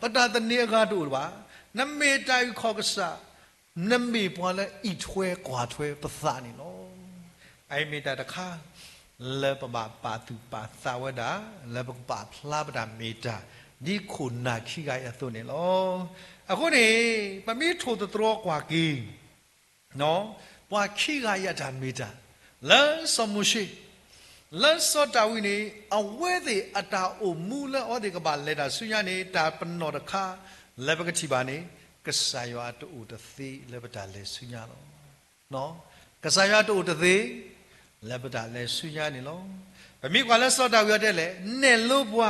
ပတၢ်သန့ၤအဂၤတအိၣ်ဘၣ်. နမ့ၢ်တၢ်အုၣ်ခီၣ်ကစၢ်, နမ့ၢ်ပှၤလၢအံးထွဲကွၢ်ထွဲပသးန့ၣ်လီၤ. အအံၤမ့ၢ်တၢ်တခါ လၢပဘၣ်ပာ်သူၣ်ပာ်သးဝဲဒၣ် လၢပကပာ်ဖျါပတၢ်မ့ၢ်တၢ် ဒ်ခိၣ်နၢ်ခံဂၤအံၤအသိးန့ၣ်လီၤ. အဃိန့ၣ် ပမ့ၢ်ထိၣ်သတြီၤကွၢ်က့ၤ ပှၤခံဂၤအံၤအတၢ်မ့ၢ်တၢ် လၢစီၤမိၤၡ့ လၢစီၤဒၤဝံးန့ၣ် အဝဲသ့ၣ်အတၢ်အိၣ်မူလၢအဝဲသ့ၣ်ကဘၣ်လဲၤတၢ်ဆူညါန့ၣ် တၢ်ပနီၣ်တခါ လၢပကထံၣ်ဘၣ်န့ၣ် ကစၢ်ယွၤတအိၣ်တသ့လၢပတၢ်လဲၤဆူညါလီၤ. ကစၢ်ယွၤတအိၣ်တသ့ လၢပတၢ်လဲၤဆူညါန့ၣ်လီၤ. ပမ့ၢ်ကွၢ်လၢစီၤဒၤဝံးအီၤတဲလဲၣ် နဲၣ်လိပှၤ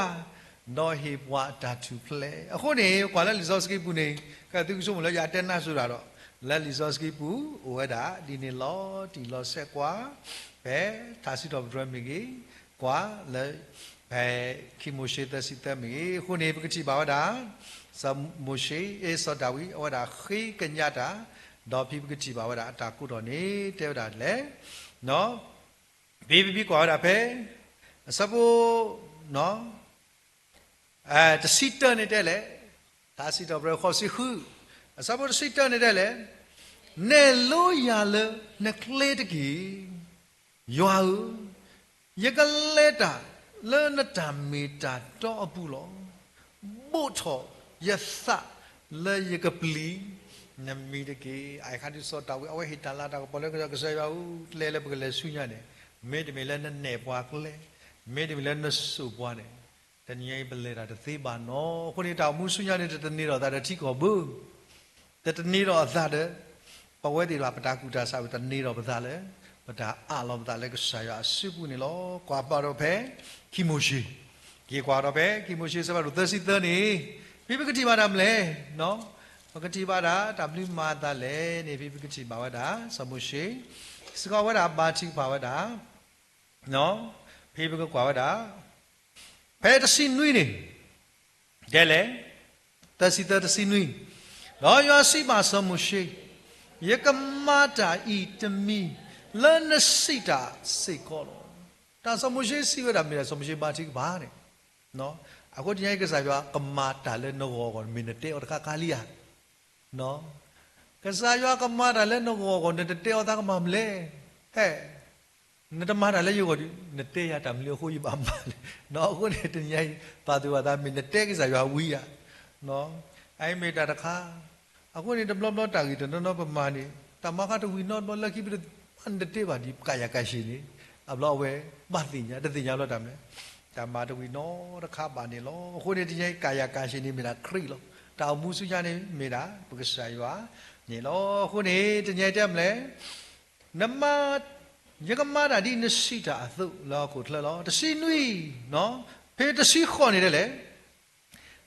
ဒီးဟ့ၣ်ပှၤအတၢ်ထူၣ်ဖျဲး. အဃိန့ၣ် ကွၢ်လၢလံာ်စီဆှံပူၤန့ၣ် ကသုကဆိကမိၣ်လၢယတဲနၢ်စိၤတၢ်ဒီး လၢလံာ်စီဆှံပူၤအိၣ်ဝဲဒၣ်ဒ်န့ၣ်လီၤတံၢ်လီၤဆဲးကွၢ်, ဖဲထါစံးထီၣ်ပတြၢၤမ့ၢ်ဂ့ၤ, ကွၢ်လၢ ဖဲခံမိၤၡ့သၢဆံသၢမ့ၢ်ဂ့ၤ. အဃိန့ၣ် ပကထံၣ်ဘၣ်ဝဲဒၣ် စီၤမိၤၡ့ အ့ စီၤဒၤဝံး အဝဲဒၣ်ဃ့ကညးတၢ်, ဒီးဖဲပကထံၣ်ဘၣ်ဝဲဒၣ်အတၢ်ကိးထီၣ်န့ၣ် တဲဝဲဒၣ်လဲၣ် ဖဲပဖံကွၢ်ဝဲဒၣ်ဖဲ အဆၢဖိ တဆံတၢန့ၣ်တဲလဲၣ်, ထါစံးထီၣ်ပတြၢၤဃိးဆံဃု အဆၢဖိတဆံတၢန့ၣ်တဲလဲၣ်, နဲၣ်လိယၤလၢနကျဲတက့ၢ်, ယွၤဧၢ, ယကလဲၤတၢ်လၢနတၢ်မ့ၢ်တၢ်တီအပူၤလီၤ. ဘိးထီၣ်ယသးလၢယကပျံၤနမံၤတက့ၢ်. အခါဒ်စီၤဒၤဝံး အဝဲဟ့ၣ်တၢ်လၤတၢ်ကပီၤလၢကစၢ်ယွၤအအိၣ် ကျဲလၢပကလဲၤဆူညါန့ၣ်, မ့တမ့ၢ်လၢနနဲၣ်ပှၤကျဲ, မ့တမ့ၢ်လၢနစိာ်ပှၤန့ၣ်, တနံၤအံၤပလဲၤတၢ်တသ့ဘၣ်နီၤ. အဃိန့ၣ် တၢ်အိၣ်မူဆူညါန့ၣ် တတန့ၢ်ဒီးသးဒီးထံကီၢ်ဘၣ် တတန့ၢ်ဒီးအသးဒီး ပဝဲသ့ၣ်တဖၣ် ပတၢ်ကူၣ်တၢ်ဆး ပတန့ၢ်ဒီးပသးလၢ ပတၢ်အးလီၤပသးလၢကစၢ်ယွၤအစုပူၤန့ၣ်လီၤ. ကွၢ်ဘၣ်ဒီးဖဲ ခံမိၤၡ့, က့ၤကွၢ်ဒီးဖဲ ခံမိၤၡ့ အဆၢဖးဒိၣ်သၢဆံသၢန့ၣ်, ဖဲပကထံၣ်ဘၣ်တၢ်မနုၤလဲၣ်, ပကထံၣ်ဘၣ်ဒၣ်တၢ်ဘျုးမၤအသးလဲၣ်န့ၣ် ဖဲပကထံၣ်ဘၣ်ဝဲဒၣ် စီၤမိၤၡ့ စ့ၢ်ကီးဝဲဒၣ်ဘါထုကဖၣ်ဝဲဒၣ် ဖဲပကကွၢ်ဝဲဒၣ် ဖဲတဆံနွံန့ၣ် တဲလဲၣ်, သၢဆံသၢတဆံနွံ, ဒီးယွၤစံးဘၣ်စီၤမိၤၡ့, ယကမၤတၢ်အံၤတမံၤလၢနစံးတၢ်စ့ၢ်ကီးလီၤ. တၢ်စီၤမိၤၡ့စံးဝဲဒၣ်မ့ၢ်ဒၣ်စီၤမိၤၡ့ဘါထုကဖၣ်န့ၣ်, အဃိတနံၤအံၤကစၢ်ယွၤကမၤတၢ်လၢနဂီၢ်အဂီၢ် မ့ၢ်နတဲအီၤတခါခါလံဧါ ကစၢ်ယွၤကမၤတၢ်လၢနဂီၢ်အဂီၢ် နတတဲအီၤသးကမၤမနုၤလဲၣ်. ဟဲ, နတမၤတၢ်လၢယဂီၢ်ဒီး နတဲယၤတၢ်မနုၤအဃိယဘၣ်မၤလဲၣ်. အဃိန့ၣ် တနံၤအံၤ ပာ်သူၣ်ပာ်သးမ့ၢ်နတဲကစၢ်ယွၤဝံဧါ. အအံၤမ့ၢ်တၢ်တခါ, အဃိန့ၣ် တဘျီဘျီတၢ်ဂ့ၢ်တနီၤနီၤပမၤန့ၣ် တၢ်မၤဃါတဝံၤနီတဘျီလၢခံ ပတဘၣ်နတတဲဘၣ်ဒ် ကၣ်ယၤကၣ်ရှ့န့ၣ်, အဘျီအဝဲဘၣ်သ့ၣ်ညါ တသ့ၣ်ညါဘျီတၢ်မနုၤလဲၣ်, တၢ်မၤတဝံၤနီတခါဘၣ်န့ၣ်လီၤ. အဃိန့ၣ် တနံၤအံၤ ကၣ်ယၤကၣ်ရှ့န့ၣ်မ့ၢ်ဒၣ်ခရံာ်လီၤ. တၢ်အိၣ်မူဆူညါန့ၣ် မ့ၢ်ဒၣ်ပကစၢ်ယွၤန့ၣ်လီၤ. အဃိန့ၣ် တနံၤအံၤတဲမနုၤလဲၣ်, နမၤ, ယကမၤတၢ်ဒ်နစံးတၢ်အသိးလၢဟီၣ်ခိၣ်ချၢလီၤ. တဆံနွံ, ဖဲတဆံဃိးန့ၣ်တဲလဲၣ်,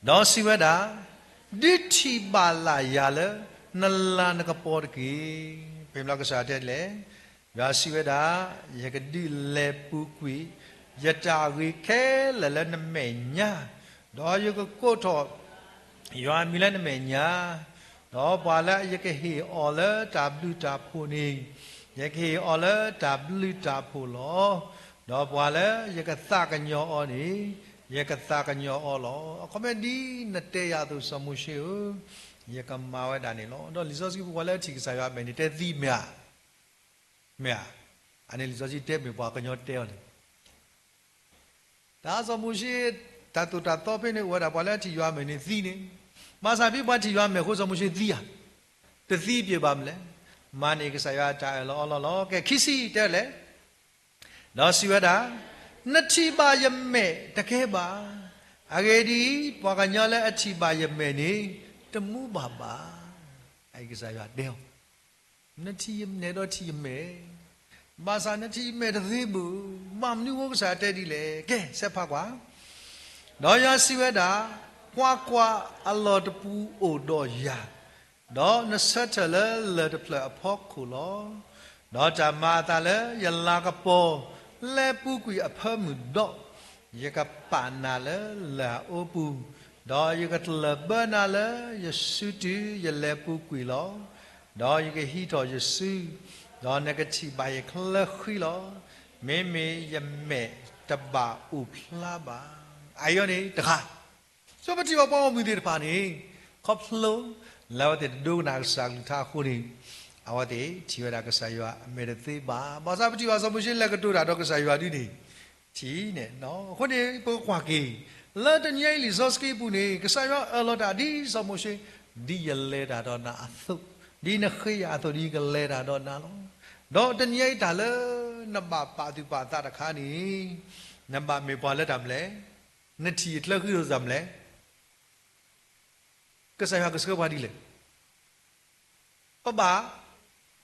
ဒီးစံးဝဲဒၣ်, ဒုးထံၣ်ဘၣ်လၢ်ယၤလၢနလၤနကပီၤတက့ၢ်. ဖဲမနုၤကစၢ်ယွၤတဲလဲၣ်, ယွၤစံးဝဲဒၣ်, ယကဒုးလဲၤပူၤကွံာ် ယတၢ်ဂ့ၤခဲလၢာ်လၢနမဲာ်ညါ, ဒီးယကကိးထီၣ် ယွၤအမံၤလၢနမဲာ်ညါ, ဒီးပှၤလၢယကဟ့ၣ်အီၤလၢတၢ်ဘျုးတၢ်ဖှိၣ်န့ၣ်, ယကဟ့ၣ်အီၤလၢတၢ်ဘျုးတၢ်ဖှိၣ်လီၤ. ဒီးပှၤလၢယကသးကညီၤအီၤန့ၣ်, ယကသးကညီၤအီၤလီၤ. အခီပညီဒ်နတဲယၤအသိး စီၤမိၤၡ့ဧၢ, ယကမၤဝဲဒၣ်န့ၣ်လီၤ. ဒီးလံာ်စီဆှံပူၤ ပှၤလၢအထံၣ်ကစၢ်ယွၤအမဲာ်န့ၣ် တဲသံမ့ၢ်ဧါ, မ့ၢ်ဧါ, အန့ၣ်လံာ်စီဆှံတဲမ့ၢ်ပှၤကညီတဲအီၤန့ၣ် တၢ်စီၤမိၤၡ့ တၢ်သိၣ်တၢ်သီဖဲန့ၣ် အိၣ်ဝဲဒၣ်ပှၤလၢအထံၣ်ယွၤအမဲာ်န့ၣ်သံန့ၣ်, ဘၣ်ဆၣ်ဖဲပှၤထံၣ်ယွၤအမဲာ်အဃိ စီၤမိၤၡ့သံဧါ, တသံဘၣ်မနုၤလဲၣ်, မၤန့ၢ်ကစၢ်ယွၤအတၢ်အၢၣ်လီၤအီလီၤလီၤ. ကဲ ခံဆံတဲလဲၣ်, ဒီးစံးဝဲဒၣ်, နထံၣ်ဘၣ်ယမဲာ်တကဲဘၣ်. အဂ့ၢ်ဒ်အံၤ, ပှၤကညီလၢအထံၣ်ဘၣ်ယမဲာ်န့ၣ် တမူဘၣ်ဘၣ်. အအံၤကစၢ်ယွၤတဲအီၤ နထံၣ်ယမဲာ်ဒီးထံၣ်ယမဲာ်, ဘၣ်ဆၣ်နထံၣ်ယမဲာ်တသ့ဘၣ်. ဘၣ်မနုၤအဃိကစၢ်ယွၤတဲဒ်လဲၣ်. ကဲ ဆဲးဖးကွၢ်, ဒီးယွၤစံးဝဲဒၣ်, ကွၢ်ကွၢ်, အလီၢ်တပူၤအိၣ်ဒီးယၤ, ဒီးနဆၢထၢၣ်လၢလၢၢ်တဖျၢၣ်အဖီခိၣ်လီၤ. ဒီးတၢ်မၤအသးလၢယလၤကပီၤ လဲၤပူၤကွံာ်အဖၢမုၢ်ဒီး, ယကပာ်နၤလၢလၢၢ်အအိပူၤ, ဒီးယကတလၢၢ်ဘၢနၤလၢယစုတုၤယလဲၤပူၤကွံာ်လီၤ. ဒီးယကဟံးထီၣ်ယစု, ဒီးနကထံၣ်ဘၣ်ယချၢဃံလီၤ. မ့မ့ၢ်ယမဲာ်တဘၣ်အိၣ်ဖျါဘၣ်. အအံၤန့ၣ်တခါ, ဆိပထံၣ်ဘၣ်ပှၤဂီၢ်မုၢ်သ့ၣ်တဖၣ်န့ၣ်, ခီဖျိလၢအဝဲသ့ၣ်တဒိကနၣ်ကစၢ်ကလုၢ်ကထါအဃိန့ၣ်, အဝဲသ့ၣ်ထံၣ်ဝဲဒၣ်ကစၢ်ယွၤအမဲာ်တသ့ဘၣ်. ဘၣ်ဆၣ်ပထံၣ်ဘၣ်စီၤမိၤၡ့လဲၤကတိၤတၢ်ဒီးကစၢ်ယွၤဒ်န့ၣ်, ထံၣ်န့ၣ်, အဃိန့ၣ် ပကကွၢ်က့ၤ, လၢတနံၤအံၤလံာ်စီဆှံပူၤန့ၣ် ကစၢ်ယွၤအၢၣ်လီၤတၢ်ဒ်စီၤမိၤၡ့, ဒ်ယလဲၤတၢ်ဒီးနၤအသိး, ဒ်နဃ့ယၤအသိး ဒ်ယကလဲၤတၢ်ဒီးနၤလီၤ. ဒီးတနံၤအံၤတၢ်လၢနဘၣ်ပာ်သူၣ်ပာ်သးတခါန့ၣ်, နဘၣ်မ့ၢ်ပှၤလၢတၢ်မနုၤလဲၣ်, နထံၣ်ယချၢဃံဒီးတၢ်မနုၤလဲၣ် ကစၢ်ယွၤကဆှၢပှၤဒ်လဲၣ်. ပဘၣ်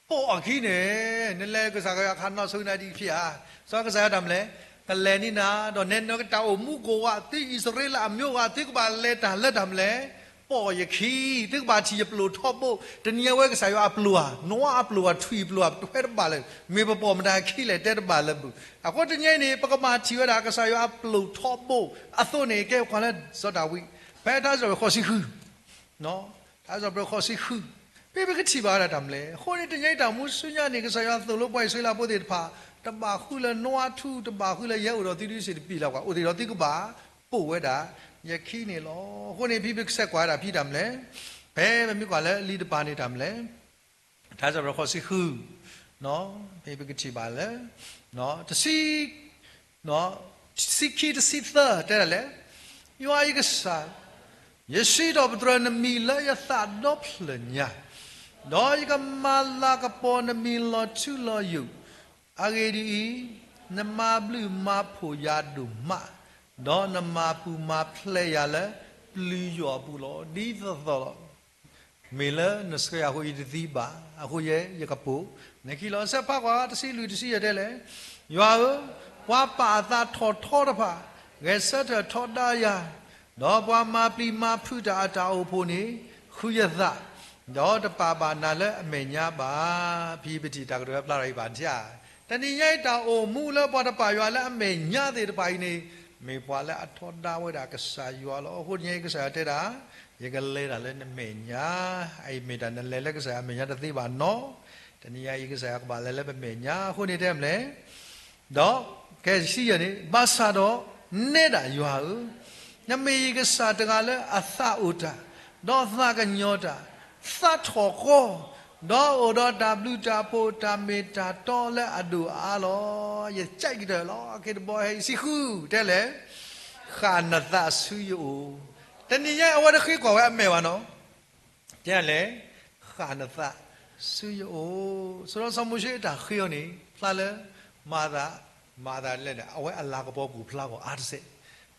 ပိာ်အခံန့ၣ်, နလဲၤကစၢ်ယွၤခးနီၣ်ဆိနၤဒ်ဖဲဧါ, စီၤကစၢ်ယွၤတၢ်မနုၤလဲၣ်, ကလဲၤန့ၢ်နၤ, ဒီးနဲနကတၢ်အိၣ်မူကိးဂၤ, သုအံၣ်စရ့လးအမျိုးဂၤ, သုကဘၣ်လဲၤတၢ်လၢတၢ်မနုၤလဲၣ်, ပိာ်ယခံ, သုကဘၣ်ထံၣ်ယပျိာ်ထီဘိ, တနံၤအံၤဝဲကစၢ်ယွၤအပျိာ်ဧါ, နွအပျိာ်ဧါ, ထွံၣ်ပျိာ်ဧါ, ပထွဲတဘၣ်လၢၤ, မ့ၢ်ပပိာ်မတၤခံလဲၣ် တဲတဘၣ်လၢၤဘၣ်. အဃိတနံၤအံၤန့ၣ် ပကဘၣ်ထံၣ်ဝဲဒၣ်ကစၢ်ယွၤအပျိာ်ထီဘိအသိးန့ၣ် ကဲပှၤလၢစီၤဒၤဝံး, ဖဲတၢ်စံးပတြၢၤဃိးဆံဃု တၢ်စံးပတြၢၤဃိးဆံဃု, မ့ၢ်ပကထံၣ်ဘၣ်ဝဲဒၣ်တၢ်မနုၤလဲၣ်. အဃိန့ၣ် တနံၤအံၤတၢ်မူဆူညါန့ၣ် ကစၢ်ယွၤသိၣ်လိပှၤအံၣ်စရ့လးဖိသ့ၣ်တဖၣ်, တဘၣ်ဃုလၢနွအထူ, တဘၣ်ဃုလၢယဟဲအိၣ်ဒီးသုဒ်စ့ၢ်တပံၤလၢၤဘၣ်, အိၣ်သ့ၣ်ဒီးသုကဘၣ်ပိာ်ဝဲဒၣ်ယခံန့ၣ်လီၤ. အဃိန့ၣ် ဖဲပကဆဲးကွၢ်ဝဲဒၣ်ဖဲတၢ်မနုၤလဲၣ်, ဖဲပမ့ၢ်ကွၢ်လၢလံာ်တဖၣ်န့ၣ်တၢ်မနုၤလဲၣ်, တၢ်စံးပတြၢၤဃိးဆံဃု, မ့ၢ်ပကထံၣ်ဘၣ်လၢ တဆံ ဆံခံ တဆံသၢ တဲဒၣ်လဲၣ်, ယွၤယကစၢ်, ယစံးထီၣ်ပတြၢၤနမံၤလၢယသးဒီဖျၢၣ်ညါ, ဒီးယကမၤလၤကပီၤနမံၤလီၤထူလီၤယိာ်, အဂ့ၢ်ဒ်အံၤ, နမၤဘျုးမၤဖှိၣ်ယၤဒိၣ်မး, ဒီးနမၤပူၤမၤဖျဲးယၤလၢပျုၤယွၤအပူၤလီၤ. ဒ်သိးသိးလီၤ. မ့ၢ်လၢနဆှၢယၤအဃိယတသံဘၣ်, အဃိယဲယကပိာ်နခံလီၤ. ဆဲးဖးကွၢ် တဆံလွံၢ် တဆံယဲၢ် တဲလဲၣ်, ယွၤဧၢ, ပှၤပာ်အသးထီၣ်ထီတဖၣ် ဂဲၤဆၢထၢၣ်ထီဒါယၤ, ဒီးပှၤမၤပျံၤမၤဖုးတၢ်အတၢ်အိၣ်ဖှိၣ်န့ၣ် ဃုယသး, ဒီးတပာ်ဘၣ်နၤလၢအမဲာ်ညါဘၣ်. ဖဲပထံၣ်တၢ်ကတိၤဝဲဖျါထီၣ်အံၤဘၣ်ဆၣ်, တနံၤညါအံၤတၢ်အိၣ်မူလၢပှၤတပာ်ယွၤလၢအမဲာ်ညါသ့ၣ်တဖၣ်အံၤန့ၣ်, မ့ၢ်ပှၤလၢအထီဒါဝဲဒၣ်ကစၢ်ယွၤလီၤ. အဃိတနံၤအံၤကစၢ်ယွၤတဲဒၣ်, ယကလဲၤတၢ်လၢနမဲာ်ညါ, အအံၤမ့ၢ်တၢ်နလဲၤလၢကစၢ်ယွၤအမဲာ်ညါတသ့ဘၣ်နီၤ. တနံၤညါအံၤကစၢ်ယွၤကဘၣ်လဲၤလၢပမဲာ်ညါ အဃိန့ၣ်တဲမနုၤလဲၣ် ဒီး ကဲဆံယဲၢ်န့ၣ်, ဘၣ်ဆၣ်ဒီးနဲဒၣ်ယွၤဧၢ, နမ့ၢ်ယကစၢ်တဂၤလၢအသးအိၣ်တၢ်, ဒီးသးကညီၤတၢ်, သးထီၣ်ဃီ, ဒီးအိၣ်ဒီးတၢ်ဘျုးတၢ်ဖှိၣ်တၢ်မ့ၢ်တၢ်တီလၢအဒိၣ်အအါလီၤ. ယကံကတၢၢ်လီၤ. အက့ၢ်တဘီဟဲအံၤဆံဃု တဲလဲၣ်, ဃၣ်နသးဆူယအိၣ်. တနံၤညါအဝဲတဃ့ကွၢ်ဝဲအမဲာ်ဘၣ်နီၤ တဲလဲၣ်, ဃၣ်နသးဆူယအိၣ်. စီၤစီၤမိၤၡ့အတၢ်ဃ့အီၤန့ၣ် ဖျါလၢ မၤသး, မၤသးလဲၣ်န့ၣ် အဝဲအလၤကပီၤကအိၣ်ဖျါဂီၢ်အါတစဲး.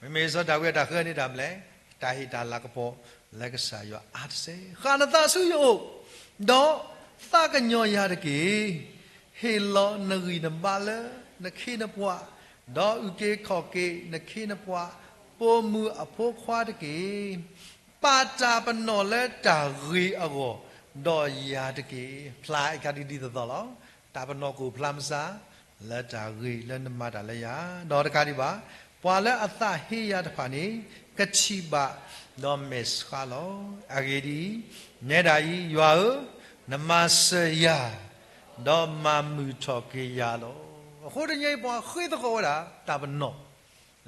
မ့မ့ၢ်စီၤဒၤဝံးအတၢ်ဃ့အီၤန့ၣ်တၢ်မနုၤလဲၣ်, တၢ်ဟ့ၣ်တၢ်လၤကပီၤလၢကစၢ်ယွၤအါတစဲး. ဃၣ်နသးဆူယအိၣ်, ဒီးသးကညီၤယၤတက့ၢ်. ဟ့ၣ်လီၤနဂံၢ်နဘါလၢနခ့နပှၤ, ဒီးအုၣ်က့ၤခီၣ်က့ၤနခ့နပှၤ, ပိာ်မုၣ်အဖိခွါတက့ၢ်. ပာ်တၢ်ပနီၣ်လၢတၢ်ဂ့ၤအဂီၢ်ဒီးယၤတက့ၢ်. ဖျါအခါဒ်ဒ်သိးသိးလီၤ. တၢ်ပနီၣ်ကအိၣ်ဖျါမစါ လၢတၢ်ဂ့ၤလၢနမၤတၢ်လၢယၤ, ဒီးတကးဒံးဘၣ်, ပှၤလၢအသးဟ့ယၤတဖၣ်န့ၣ် ကထံၣ်ဘၣ်ဒီးမဲာ်ဆှးလီၤ. အဂ့ၢ်ဒ်အံၤ, နဲဒၣ်အံၤ, ယွၤဧၢ, နမၤစၢၤယၤ, ဒီးမၤမုာ်ထီၣ်က့ၤယၤလီၤ. အဃိတနံၤအံၤ ပှၤဃ့သကိးဝဲဒၣ်တၢ်ပနီၣ်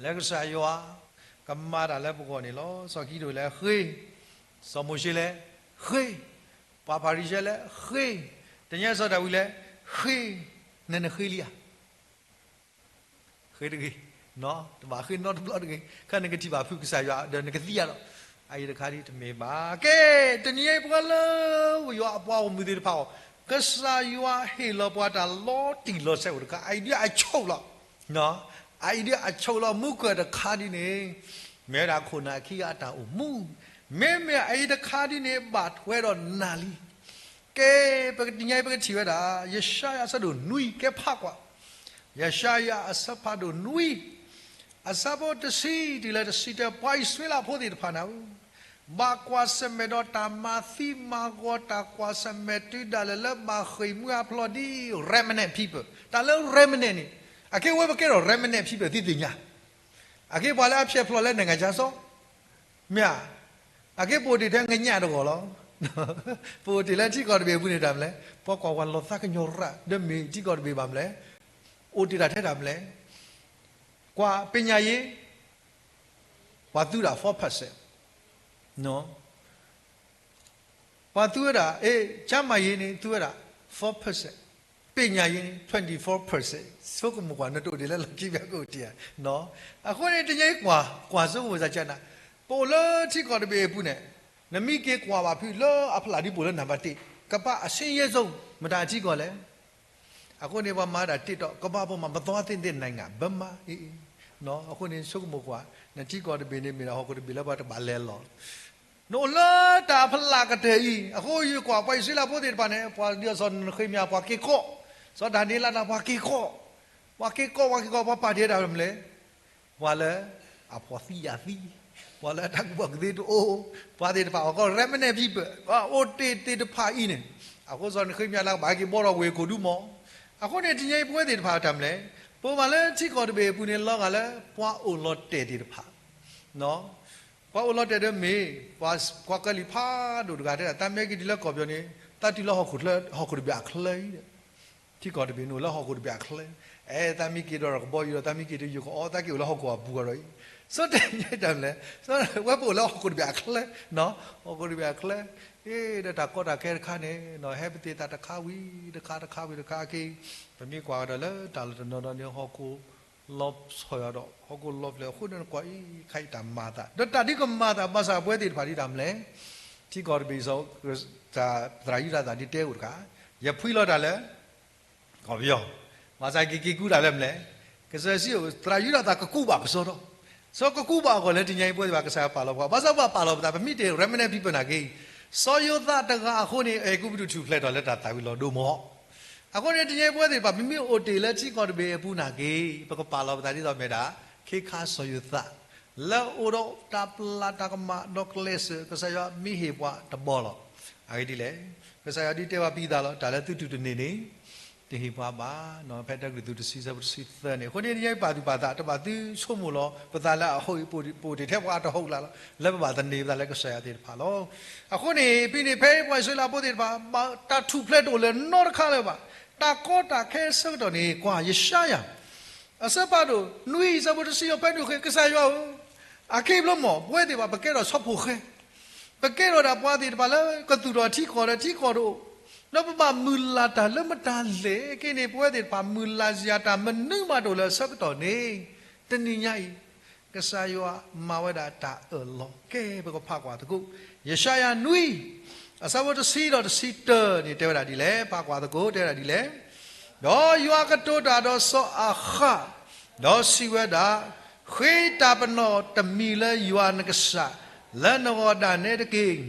လၢကစၢ်ယွၤကမၤတၢ်လၢပဂီၢ်န့ၣ်လီၤ. စီၤကံဒိၣ်လဲၣ်ဃ့, စီၤမိၤၡ့လဲၣ်ဃ့, ပှၤဖၤရံၤၡဲလဲၣ်ဃ့, တနံၤညါစီၤဒၤဝံးလဲၣ်ဃ့, နနဃ့လံဧါ. ဃ့တဂ့ၤ, တဘၣ်ဃ့နီတဘျီတဂ့ၤ, ခဲနကထံၣ်ဘၣ်ဖုးကစၢ်ယွၤဒီးနကသံယၤဒီး, အအံၤတခါဒ်တမ့ၢ်ဘၣ်. ကဲ, တနံၤအံၤပှၤလၢယွၤအပှၤဂီၢ်မုၢ်သ့ၣ်တဖၣ်အီၤ, ကစၢ်ယွၤဟ့ၣ်လီၤပှၤတၢ်လီၤတံၢ်လီၤဆဲးအိၣ်တခါ, အအံၤဒ်အဆိၣ်လီၤ အအံၤဒ်အဆိၣ်လီၤ မူခိၣ်တခါဒ်န့ၣ်, မ့ၢ်ဝဲဒၣ်ခိၣ်နၢ်ခံဂၤအတၢ်အိၣ်မူ, မ့မ့ၢ်အအံၤတခါဒ်န့ၣ် ဘၣ်ထွဲဒီးနၤလံ. ကဲ, ပကတနံၤအံၤပကထံၣ်ဝဲဒၣ် ယၡါယၤအဆၢဒိၣ်နွံ ကဲဖးကွၢ်, ယၡါယၤအဆၢဖးဒိၣ်နွံ, အဆၢဖိတဆံတုၤလၢတဆံတၢ ပှၤအံၣ်စရ့လးဖိသ့ၣ်တဖၣ်န့ၣ် ဘၣ်ကွၢ်ဆၢၣ်မဲာ်ဒီးတၢ်မၤသံမၤဂီၤ တၢ်ကွၢ်ဆၢၣ်မဲာ်တုၤဒၣ်လဲာ်လၢဘၣ်ဃ့ၢ်မှံဟးဖျိးဒ် remnant people, တၢ်လၢ remnant န့ၣ်, အကဲဝဲပကဲထီၣ် remnant people သုသ့ၣ်ညါ, အကဲပှၤလၢအဖျဲၣ်ဖျိးလၢ နိုင်ငံခြားစောင့်, မ့ၢ်ဧါ, အကဲပအိၣ်တ့ၢ်ထဲ ငညၣ် တဂီၢ်လီၤ. ပအိၣ်တ့ၢ်လၢထံကီၢ်တဘ့ၣ်အပူၤန့ၣ်တၢ်မနုၤလဲၣ်, ပှၤကွၢ်ဝဲလီၤသးကညီၤရၣ် ဒီးမ့ၢ်ထံကီၢ်တဘ့ၣ်ဘၣ်မနုၤလဲၣ်, အိၣ်တ့ၢ်တၢ်ထဲတၢ်မနုၤလဲၣ်, ကွၢ် ပညာရေး, ပှၤသူဒၣ် four percent, ပှၤသူဝဲဒၣ် ကျန်းမာရေးန့ၣ် သူဝဲဒၣ် four percent, ပညာရေးန့ၣ် twenty-four percent, ဆိကမိၣ်ကွၢ် နတအိၣ်တ့ၢ်လၢလီၢ်ခံဘၣ်ကအိၣ်တ့ၢ်ဧါ. အဃိန့ၣ် တနံၤအံၤကွၢ်, ကွၢ်ဆိကမိၣ်စၢ်ကနၣ်, ပအိၣ်လၢထံကီၢ်တဘ့ၣ်အပူၤန့ၣ်, နမ့ၢ်က့ၤကွၢ်ဘၣ်ဖုးလၢအဖျၢၣ်ဒ်ပအိၣ်လၢနံပါတ်တစ်, ကမ္ဘာ့အဆင်းရဲဆုံး မတၤထံကီၢ်လဲၣ်. အဃိန့ၣ် ပှၤမၤဒၣ် TikTok ကမ္ဘာပေါ်မှာ မသွားသင့်တဲ့နိုင်ငံ ဘယ်မှာ, အဃိန့ၣ် ဆိကမိၣ်ကွၢ်, နထံကီၢ်တဘ့ၣ်န့ၣ် မ့ၢ်ဒၣ်ဟီၣ်ခိၣ်တဘ့ၣ်လၢပှၤတဘၣ်လဲၤလီၤ, နအိၣ်လၢတၢ်အဖီလာ်ကတၢၢ်အံၤ, အဃိယကွၢ်ပှၤအံၣ်စရ့လးဖိသ့ၣ်တဖၣ်န့ၣ် ပှၤဒ်စီၤနဃ့မယၤ ပှၤက့ၤကီၢ်, စီၤဒၤနံးယ့လးတၢ် ပှၤက့ၤကီၢ်, ပှၤက့ၤကီး ပှၤက့ၤကီး ပှၤပာ်တ့ၢ်တၢ်မနုၤလဲၣ်, ပှၤလၢအဖှီၣ်သံယာ်သံ, ပှၤလၢအတၢ်ကူၣ်ဘၣ်ကူၣ်သ့တအိၣ်, ပှၤသ့ၣ်တဖၣ်အီၤကီး remnant people အိၣ်တ့ၢ်သ့ၣ်တဖၣ်အံၤန့ၣ်, အဃိသတးန့ၣ် ဃ့မၠါလၢကဘၣ်ဟဲက့ၤဘှီထီၣ်ဝ့ၢ်ကိၣ်ဒူမး. အဃိန့ၣ် တနံၤအံၤပဝဲသ့ၣ်တဖၣ်တၢ်မနုၤလဲၣ်, ပအိၣ်မးလၢထံကီၢ်တဘ့ၣ်အပူၤန့ၣ် လီၤဂာ်လၢပှၤအိၣ်လီၤတဲာ်သ့ၣ်တဖၣ် ပှၤအိၣ်လီၤတဲာ်ဒီးမ့ၢ် ပှၤကလံၤဖးဒိၣ်တဂၤတဲဒၣ် သးမ့ၢ်က့ၤတုၤလၢကီၢ်ပယီၤန့ၣ် သးတုၤလၢဟီၣ်ခိၣ်ချၢ ဟီၣ်ခိၣ်တဘ့ၣ်အချၢအံၤဒီး, ထံကီၢ်တဘ့ၣ်န့ၣ်အိၣ်လၢဟီၣ်ခိၣ်တဘ့ၣ်အချၢ, အဲ သးမ့ၢ်က့ၤဒီးကဘီယူၤဒီး သးမ့ၢ်က့ၤတုၤယိၤကီးအီၤ သးက့ၤအိၣ်လၢဟီၣ်ခိၣ်အပူၤဒီးအံၤ, ဆိတ့ၢ်န့ၣ်တၢ်မနုၤလဲၣ်, ဝဲပအိၣ်လၢဟီၣ်ခိၣ်တဘ့ၣ်အချၢ, ဟီၣ်ခိၣ်တဘ့ၣ်အချၢ, ဒီးတၢ်ကီတၢ်ခဲတခါန့ၣ် ဟဲပသ့ၣ်သးတခါဝံၤတခါ တခါဝံၤတခါအက့ၤ, ပမ့ၢ်ကွၢ်ကဒီးလၢတၢ်လီၢ်တနီၤဒီးန့ၣ် ဟီၣ်ခိၣ် လီၤဆီၣ်ယၤဒီး ဟီၣ်ခိၣ်လီၤဖျဲၣ်အဃိန့ၣ် နကွၢ်အံၤခါအံၤတၢ်မၤသး ဒီးတၢ်ဒ်ကမၤသး ဘၣ်ဆၣ်ပဝဲသ့ၣ်တဖၣ်ဒ်တၢ်မနုၤလဲၣ်, ထံကီၢ်တဘ့ၣ်အံၤ သရၣ်ယူဒၤသၣ်ဒ်တဲအိၣ်တခါ, ယဖှံလီၤတၢ်လၢ ကီၢ်ပယီၤ, ဘၣ်ဆၣ်က့ၤက့ၤကူးတၢ်လၢမနုၤလဲၣ်, ကစၢ်ယွၤစံး သရၣ်ယူဒၤသၣ်ကကူးဘၣ်ကစီဒီ, စီၤကကူးဘၣ်အဂီၢ်လၢတနံၤအံၤပဝဲသ့ၣ်တဖၣ် ကစၢ်ယွၤပာ်လီၤပှၤ, ဘၣ်ဆၣ်ပှၤပာ်လီၤပသး ပမ့ၢ်တဲ remnant people နာ်က့ စီၤယိၤသးတဂၤအဃိန့ၣ် အဲၤကူပတူးထူၣ်ဖျဲးထီၣ်လၢတၢ်သၣ်ဝံၤလီၤဒိမး. အဃိန့ၣ် တနံၤအံၤပဝဲသ့ၣ်တဖၣ် ပမ့ၢ်အိၣ်တ့ၢ်လၢထံကီၢ်တဘ့ၣ်အပူၤနာ်က့ ပကပာ်လီၤပသးဒ်သိးမ့ၢ်ဒၣ် ခ့ခါစီၤယိၤသး လၢအအိၣ်ဒီးတၢ်ပျၢ်တၢ်ကမၣ်ဒီးကျဲးစၢး ကစၢ်ယွၤမ့ၢ်ဟ့ၣ်ပှၤတဘီလီၤ. အဂ့ၢ်ဒ်လဲၣ်, ကစၢ်ယွၤဒ်တဲဘၣ်ပံသးလီၤ တၢ်လၢသုတူၢ်တန့ၢ်န့ၣ် တဟ့ၣ်ပှၤဘၣ်. ဖဲတၢကရံၣ်သူး တဆံ ဆၢဖိ တဆံသၢန့ၣ်, အဃိန့ၣ် တနံၤအံၤပာ်သူၣ်ပာ်သး တဘၣ်သုဆိကမိၣ်လီၤ ပသးလၢအဟီၣ်အံၤ ပအိၣ်တ့ၢ်ထဲပှၤတဟီၣ်ကလာ်လီၤ. လၢပဘၣ်သန့ၤပသးလၢကစၢ်ယွၤသ့ၣ်တဖၣ်လီၤ. အဃိန့ၣ် ဖဲန့ၣ် ဖဲပှၤအံၣ်စရ့လးဖိသ့ၣ်တဖၣ် တၢ်ထူၣ်ဖျဲးတအိၣ်လၢၤနီတခါလၢၤဘၣ်. တၢ်ကီတၢ်ခဲဆၢကတီၢ်န့ၣ် ကွၢ်ယၡါယၤ အဆၢဖးဒိၣ်နွံ ဆၢဖိတဆံဃိး ဖဲန့ၣ်ဃ့ ကစၢ်ယွၤဧၢ, အခဲအံၤဘျီမး ပဝဲသ့ၣ်တဖၣ် ပကဲထီၣ်ဆီဖိၣ်ဃဲ ပကဲထီၣ်ဒၣ်ပှၤသ့ၣ်တဖၣ်လၢကသူၣ်ထီၣ်ထံကီၢ်ဒီးထံကီၢ်တအိၣ်, ဒီးပဘၣ်မုၢ်လၢ်တၢ်လၢမတၤလဲၣ်က့န့ၣ် ပဝဲသ့ၣ်တဖၣ်မုၢ်လၢ်စ့ၢ်ကီးတၢ်မနုၤမးတအိၣ်လၢၤဆၢကတီၢ်န့ၣ်, တနံၤညါအံၤ ကစၢ်ယွၤမၤဝဲဒၣ်တၢ်အၢၣ်လီၤ. ကဲ ပကဖးကွၢ်သကိး ယၡါယၤနွံ အဆၢဖိတဆံဒီးတဆံတၢန့ၣ် တဲဝဲဒၣ်ဒ်လဲၣ်, ဖးကွၢ်သကိး တဲဝဲဒၣ်ဒ်လဲၣ်. ဒီးယွၤကတိၤတၢ်ဒီးစီၤအၤဃး, ဒီးစံးဝဲဒၣ်, ဃ့တၢ်ပနီၣ်တမံၤလၢယွၤနကစၢ် လၢနဂီၢ်ဒၣ်နဲတက့ၢ်.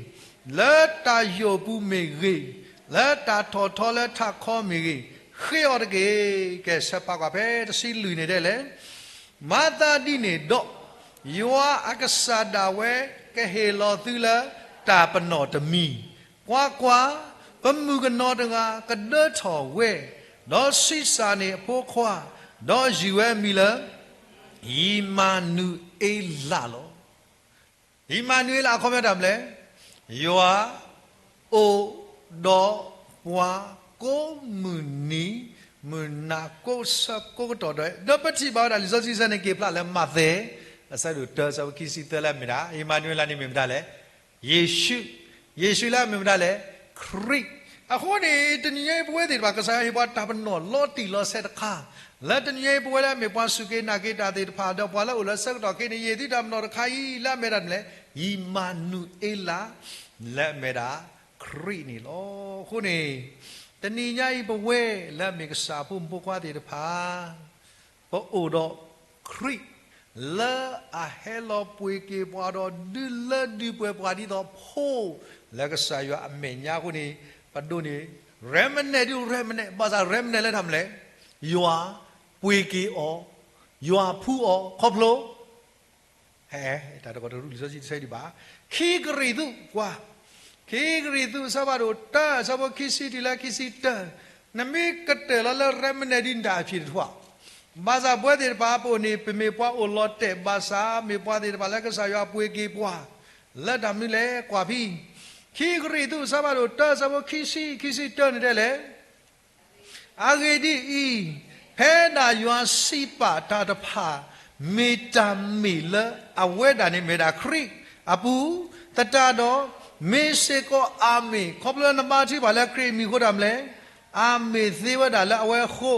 လၢတၢ်ယိာ်ပူၤမ့ၢ်ဂ့ၤ, လၢတၢ်ထီၣ်ထီလၢထးခီမ့ၢ်ဂ့ၤ, ဃ့အီၤတက့ၢ်. ကဲ ဆၢဖးကွၢ်ဖဲတဆံလွံၢ်န့ၣ်တဲလဲၣ် မၤသးဒ်န့ၣ်ဒီး, ယွၤအကစၢ်ဒၣ်ဝဲကဟ့ၣ်လီၤသုလၢတၢ်ပနီၣ်တမံၤ. ကွၢ်ကွၢ်, ပမုၣ်ကနီၤတဂၤကဒၢထီၣ်ဝဲ, ဒီးဆံးစၢ်န့ၢ်အဖိခွါ, ဒီးယုၢ်ဝဲအမံၤလၢ အံၣ်မၤနူၤအ့လးလီၤ. အံၣ်မၤနူၤအ့လး အခီပညီတၢ်မနုၤလဲၣ်, ယွၤအိၣ်ဒီးပှၤကိးမုၢ်နံၤ မုၢ်နၤကိးဆၢကိးကတီၢ်ဒီး, ဒီးပထံၣ်ဘၣ်ဝဲဒၣ်လံာ်စီဆှံဆၢန့ၣ် က့ၤဖျါလၢမးသဲ အဆၢဒိၣ်တၢ အဆၢဖိခံဆံသၢလၢအမ့ၢ်ဒၣ် အံၣ်မၤနူၤအ့လးန့ၣ်မ့ၢ်မတၤလဲၣ်, ယ့ၣ်ၡူး, ယ့ၣ်ၡူးလၢအမ့ၢ်မတၤလဲၣ်, ခရံာ်. အဃိန့ၣ် တနံၤညါအံၤပဝဲသ့ၣ်တဖၣ် ကစၢ်ယွၤဟ့ၣ်ပှၤတၢ်ပနီၣ်လီၤတံၢ်လီၤဆဲးတခါ, လၢတနံၤညါအံၤပဝဲလၢအမ့ၢ်ပှၤစူၢ်က့ၤနာ်က့ၤတၢ်သ့ၣ်တဖၣ် ဒီးပှၤလၢအိၣ်လၢဆၢကတီၢ်ခဲအံၤန့ၣ် ယံာ်သုတၢ်ပနီၣ်တခါအံၤ လၢအမ့ၢ်ဒၣ်မနုၤလဲၣ်, အံၣ်မၤနူၤအ့လး လၢအမ့ၢ်ဒၣ်ခရံာ်န့ၣ်လီၤ. အဃိန့ၣ် တနံၤညါအံၤပဝဲလၢအမ့ၢ်ကစၢ်အဖိမုၣ်ဖိခွါသ့ၣ်တဖၣ် ပအိၣ်ဒီးခရံာ် လၢအဟဲလီၤပှ့ၤက့ၤပှၤဒီးဒုးလၢဒုးပှဲၤပှၤဒ်သိးဖိ လၢကစၢ်ယွၤအမဲာ်ညါအဃိန့ၣ် ပဒိးန့ၢ် remnant ဒ် remnant ဘၣ်ဆၣ် remnant လၢတၢ်မနုၤလဲၣ်, ယွၤပှ့ၤက့ၤအီၤ, ယွၤဖှူအီၤ ခီဖျိ ဟဲ တၢ်တကီၢ်တရူးလံာ်စီဆှံတဆၢဒံးဘၣ်, ခံကရံၣ်သူး ကွၢ်, ခံကရံၣ်သူး အဆၢဖးဒိၣ်တၢ အဆၢဖိခံဆံတုၤလၢခံဆံတၢ, နမ့ၢ်ကတၢၢ်လီၤလၢ remnant ဒ်နတၢ်အဖံးတထီၣ်, ဘၣ်ဆၣ်ပဝဲသ့ၣ်တဖၣ် ပအိၣ်န့ၣ် ပမ့ၢ်ပှၤအိၣ်လီၤတဲာ်ဘၣ်ဆၣ် မ့ၢ်ပှၤသ့ၣ်တဖၣ်လၢကစၢ်ယွၤပှ့ၤက့ၤပှၤ လၢတၢ်မနုၤလဲၣ် ကွၢ်ဖံ ခံကရံၣ်သူး အဆၢဖးဒိၣ်တၢ အဆၢဖိခံဆံ ခံဆံတၢန့ၣ်တဲလဲၣ် အဂ့ၢ်ဒ်အံၤ, ဖဲဒၣ်ယွၤစံးပာ်တၢ်တဖၣ် မ့ၢ်တၢ်မ့ၢ်လၢအဝဲဒၣ်န့ၣ်မ့ၢ်ဒၣ်ခရံာ်အပူၤ, သတးဒီး မ့ၢ်စ့ၢ်ကီးအၤမ့ၣ်, ခီဖျိလၢနဘါထုကဖၣ်လၢခရံာ်အမံၤအဃိတၢ်မနုၤလဲၣ်, အၤမ့ၣ်သ့ဝဲဒၣ်လၢအဝဲအဃိ,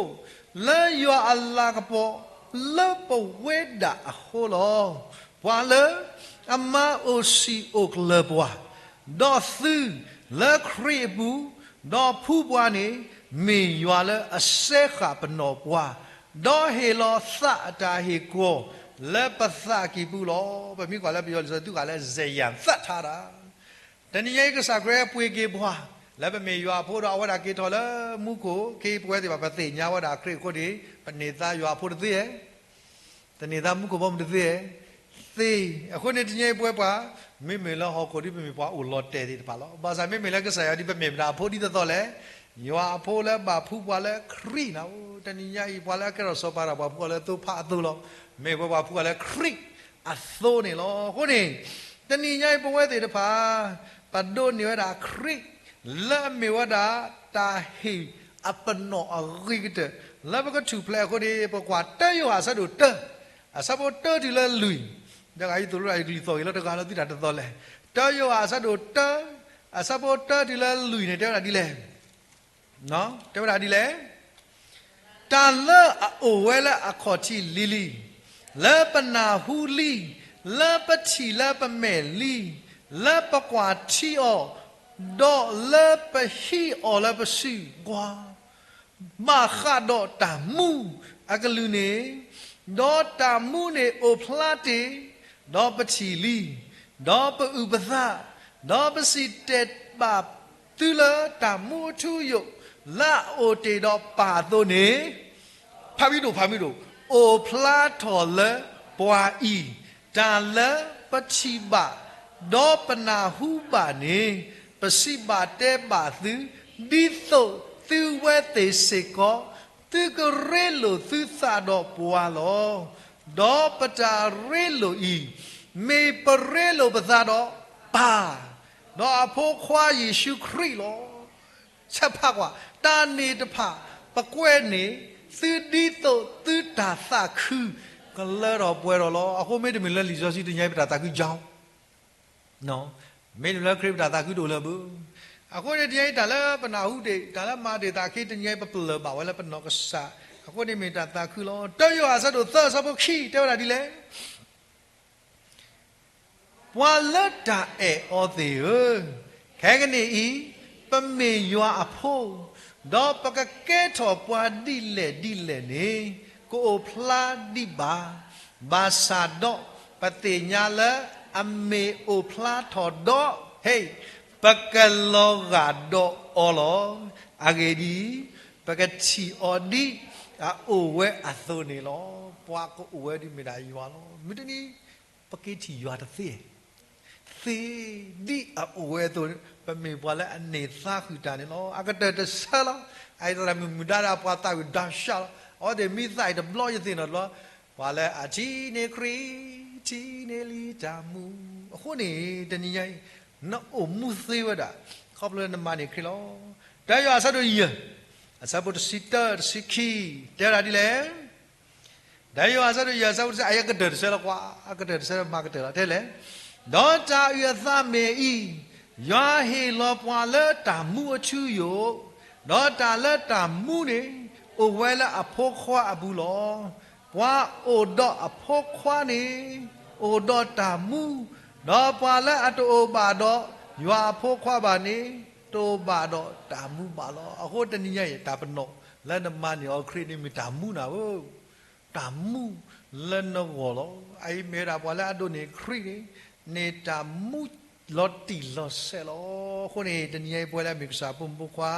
လၢယွၤအလၤကပီၤလၢပဝဲဒၣ်အဃိလီၤ. ပှၤလၢအမၤအိၣ်စံာ်အိၣ်ကျၢၤပှၤ, ဒီးသုလၢခရံာ်အပူၤ, ဒီးဖှူပှၤန့ၣ် မ့ၢ်ယွၤလၢအစဲဃာ်ပနီၣ်ပှၤ, ဒီးဟ့ၣ်လီၤသးအတၢ်ဟ့ၣ်ကီၤလၢပသးကံၢ်ပူၤလီၤ. ပမ့ၢ်ကွၢ်လၢပယီၤလံာ်စီဆှံ သုဃာ်လၢ စဲယၣ်သးထါတၢ် တနံၤညါအံၤ ကစၢ်ခရံာ်ပှ့ၤက့ၤပှၤ, လၢပမ့ၢ်ယွၤအဖိဒီး အဝဲဒၣ်က့ၤထီၣ်လၢမူခိၣ်, ခ့ပဝဲသ့ၣ်တဖၣ် ပသ့ၣ်ညါဝဲဒၣ်ခရံာ်အဃိန့ၣ် ပန့ၢ်သါယွၤအဖိတသ့ဧါ, တန့ၢ်သါမူခိၣ်ဘီမုၢ်တသ့ဧါ, သ့, အဃိန့ၣ်တနံၤအံၤပဝဲပှၤ, မ့မ့ၢ်လၢဟီၣ်ခိၣ်ဒ်ပမ့ၢ်ပှၤအိၣ်လီၤတဲာ်သ့ၣ်တဖၣ်လီၤ. ဘၣ်ဆၣ်မ့မ့ၢ်လၢကစၢ်ယွၤဒ်ပမ့ၢ်ပတၢ်အဖိဒ်သိးသိးလဲၣ်, ယွၤအဖိလၢဘၣ်ဖှူပှၤလၢခရံာ်နၤဧိၤ, တနံၤညါအံၤပှၤလၢအကဲထီၣ်စီၤပၤတဖၣ် ပှၤဖှူအီၤလၢသိဖါအသိလီၤ. မ့ၢ်ပှၤဖှူအီၤလၢခရံာ်အသိန့ၣ်လီၤ. အဃိန့ၣ် တနံၤညါအံၤပဝဲသ့ၣ်တဖၣ် ပဒိးန့ၢ်ဝဲဒၣ်ခရံာ် လၢအမ့ၢ်ဝဲဒၣ် တၢ်ဟ့ၣ်အပနီၣ်အဂ့ၤကတၢၢ် လၢပကထူၣ်ဖျဲးအဃိန့ၣ် ပကွၢ်တၢယိၤဟၣ်အဆၢဒိၣ်တၢ အဆၢဖိတၢတုၤလၢလွံၢ်, ဒီးယသိၣ်လိဒၣ်ယကလုၢ်သီၣ်ဂ့ၤလၢတဂၤလၢသုတၢ်တသီလဲၣ်. တၢယိၤဟၣ်အဆၢဒိၣ်တၢ အဆၢဖိတၢတုၤလၢလွံၢ်န့ၣ် တဲဝဲဒၣ်ဒ်လဲၣ်, တဲဝဲဒၣ်ဒ်လဲၣ်. တၢ်လၢအအိၣ်ဝဲလၢအခီၣ်ထံးလံၤလံၤ, လၢပနၢ်ဟူလံ, လၢပထံၣ်လၢပမဲာ်လံ, လၢပကွၢ်ထံအီၤ, ဒီးလၢပဟံးအီၤလၢပစုကွၢ် ဘၣ်ဃးဒီးတၢ်မူအကလုၢ်န့ၣ်, ဒီးတၢ်မူန့ၣ်အိၣ်ဖျါတ့ၢ်, ဒီးပထံၣ်လံ, ဒီးပအုၣ်ပသး, ဒီးပစံၣ်တဲၤဘၣ်သုလၢတၢ်မူအထူအယိာ် လၢအအိၣ်တ့ၢ်ဒီးပၢ်အသိးန့ၣ်, ဖးမံၤဒိၣ် ဖးမံၤဒိၣ်, အိၣ်ဖျါထီၣ်လၢပှၤအံၤ, တၢ်လၢပထံၣ်ဘၣ်, ဒီးပနၢ်ဟူဘၣ်န့ၣ်, ပစံးဘၣ်တဲဘၣ်သု, ဒ်သိးသုဝဲသ့ၣ်စ့ၢ်ကီး သုကရ့လိာ်သုသးဒီးပှၤလီၤ. ဒီးပတၢ်ရ့လိာ်အံၤ, မ့ၢ်ပရ့လိာ်ပသးဒီးပၢ်, ဒီးအဖိခွါယ့ၣ်ၡူးခရံာ်လီၤ. ဆဲးဖးကွၢ်, တၢ်န့ၣ်တဖၣ် ပကွဲးန့ၢ် သုဒ်သိးသုတၢ်သးခု ကလၢထီၣ်ပှဲၤထီၣ်လီၤ. အဃိမ့တမ့ၢ်လၢလံာ်စီဆှံတနံၤအံၤ ပတၢ်သးခုကၠီ မ့တမ့ၢ်လၢခရံာ်ပတၢ်သးခုတအိၣ်လၢၤဘၣ်. အဃိန့ၣ်တနံၤအံၤ တၢ်လၢပနၢ်ဟူတ့ၢ် တၢ်လၢမၤတ့ၢ်သးခုတနံၤအံၤ ပပလၢၢ်ဘၣ်ဝဲလၢပနီၢ်ကစၢ်, အဃိန့ၣ်မ့ၢ်တၢ်သးခုလီၤ. တၢယိၤဟၣ်အဆၢဒိၣ်သၢအဆၢဖိခံ တဲဝဲဒၣ်ဒ်လဲၣ်. ပှၤလၢတၢ်အဲၣ်အီၤသ့ၣ်ဧၢ, ခဲကနံၣ်အံၤ ပမ့ၢ်ယွၤအဖိ, ဒီးပကကဲထီၣ်ပှၤဒ်လဲၣ်ဒ်လဲၣ်န့ၣ် ကအိၣ်ဖျါဒံးဘၣ်. ဘၣ်ဆၣ်ဒီးပသ့ၣ်ညါလၢအမ့ၢ်အိၣ်ဖျါထီၣ်ဒီး, ဟ့ၣ်, ပကလီၤဂာ်ဒီးအီၤလီၤ. အဂ့ၢ်ဒ်အံၤ, ပကထံၣ်အီၤဒ်အအိၣ်ဝဲအသိးန့ၣ်လီၤ. ပှၤကအိၣ်ဝဲဒ်မ့ၢ်ဒၣ်ယွၤလီၤ. မုၢ်တနံၤ ပက့ၤထံၣ်ယွၤတသ့, သ့ဒ်အအိၣ်ဝဲအသိး, ပမ့ၢ်ပှၤလၢအန့ၢ်သါဃုာ်တၢ်န့ၣ်လီၤ. အကတၢၢ်တဆၢလီၤ. အအံၤသရၣ်မုၣ်မုၢ်ဒါဒီးအပှၤသးဝံၣ်ဒီးရှါလီၤ. အဝဲသ့ၣ်မ့ၢ်သးအံၤတဘျီ ယသ့ၣ်နီၣ်တဘျီ, ပှၤလၢအထံၣ်န့ၢ်ခရံာ်, ထံၣ်န့ၢ်လံတၢ်မူ. အဃိန့ၣ် တနံၤညါအံၤ နအိၣ်မူသ့ဝဲဒၣ် ခီဖျိလၢနမၤန့ၢ်ခရံာ်လီၤ. တၢယိၤဟၣ်အဆၢဒိၣ်ယဲၢ်, အဆၢဖိတဆံတၢ တဆံခံ, တဲဝဲဒၣ်ဒ်လဲၣ်. တၢယိၤဟၣ်အဆၢဒိၣ်ယဲၢ် အဆၢဖိတဆံ, အအံၤအကတၢၢ်တဆၢလီၤကွၢ်, အကတၢၢ်တဆၢမၤကတၢၢ်လီၤ. တဲလဲၣ်, ဒီးတၢ်အုၣ်အသးမ့ၢ်အံၤ, ယွၤဟ့ၣ်လီၤပှၤလၢတၢ်မူအထူအယိာ်, ဒီးတၢ်လၢတၢ်မူန့ၣ် အိၣ်ဝဲလၢအဖိခွါအပူၤလီၤ. ပှၤအိၣ်ဒီးအဖိခွါန့ၣ် အိၣ်ဒီးတၢ်မူ, ဒီးပှၤလၢအတအိၣ်ဘၣ်ဒီးယွၤအဖိခွါဘၣ်န့ၣ် တအိၣ်ဘၣ်ဒီးတၢ်မူဘၣ်လီၤ. အဃိတနံၤညါအံၤ တၢ်ပနီၣ်လၢနမၤန့ၢ်အီၤခရံာ်န့ၣ် မ့ၢ်တၢ်မူနၤဧၢ, တၢ်မူလၢနဂီၢ်လီၤ. အအံၤမ့ၢ်ဝဲဒၣ်ပှၤလၢအဒိးန့ၢ်ခရံာ်န့ၣ် န့ၢ်တၢ်မူလီၤတံၢ်လီၤဆဲးလီၤ. အဃိန့ၣ် တနံၤညါအံၤ ပဝဲလၢအမ့ၢ်ကစၢ်ဖိမုၣ်ဖိခွါ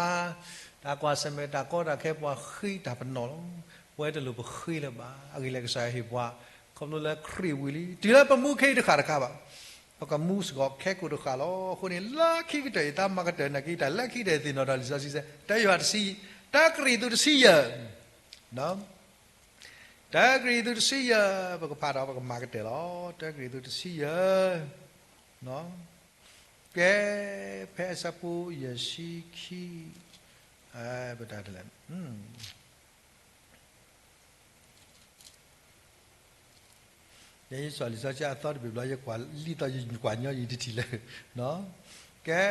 တၢ်ကွၢ်ဆၢၣ်မဲာ်တၢ်ကီတၢ်ခဲ ပှၤဃ့တၢ်ပနီၣ်လီၤ. ပဝဲတလိၣ်ပဃ့လၢၤဘၣ်. အဂ့ၢ်လဲၣ် ကစၢ်ယွၤဟ့ၣ်ပှၤ ခီဖျိလၢခရံာ်ဝံၤလံ တုၤလၢပမူခဲအံၤတဃၣ်တခါဘၣ်, ပကမူစ့ၢ်ကီးခဲကိာ်တဃၣ်လီၤ. အဃိန့ၣ် လၢခံကတၢၢ် ယသးမၤကတၢၢ်နာ်က့ တၢ်လၢခံကတၢၢ်သ့ၣ်နီၣ်ဒီးလံာ်စီဆှံစဲ တၢယိၤဟၣ်တဆံ, တၢကရံၣ်သူးတဆံယဲၢ် တၢကရံၣ်သူးတဆံယဲၢ် ပကဖးဒီးပကမၤကတၢၢ်လီၤ. တၢကရံၣ်သူးတဆံယဲၢ်, ကဲ, ဖဲအဆၢဖိယဲၢ်ဆံခံ, ပတၢ်တလဲၣ်, ယဲယစွၢ်လံာ်စီဆှံအသီတဘ့ၣ်ဘျီ ယကွၢ်လံာ်သီ ယကွၢ်ညီယံၤတထံၣ်လၢၤ, ကဲ,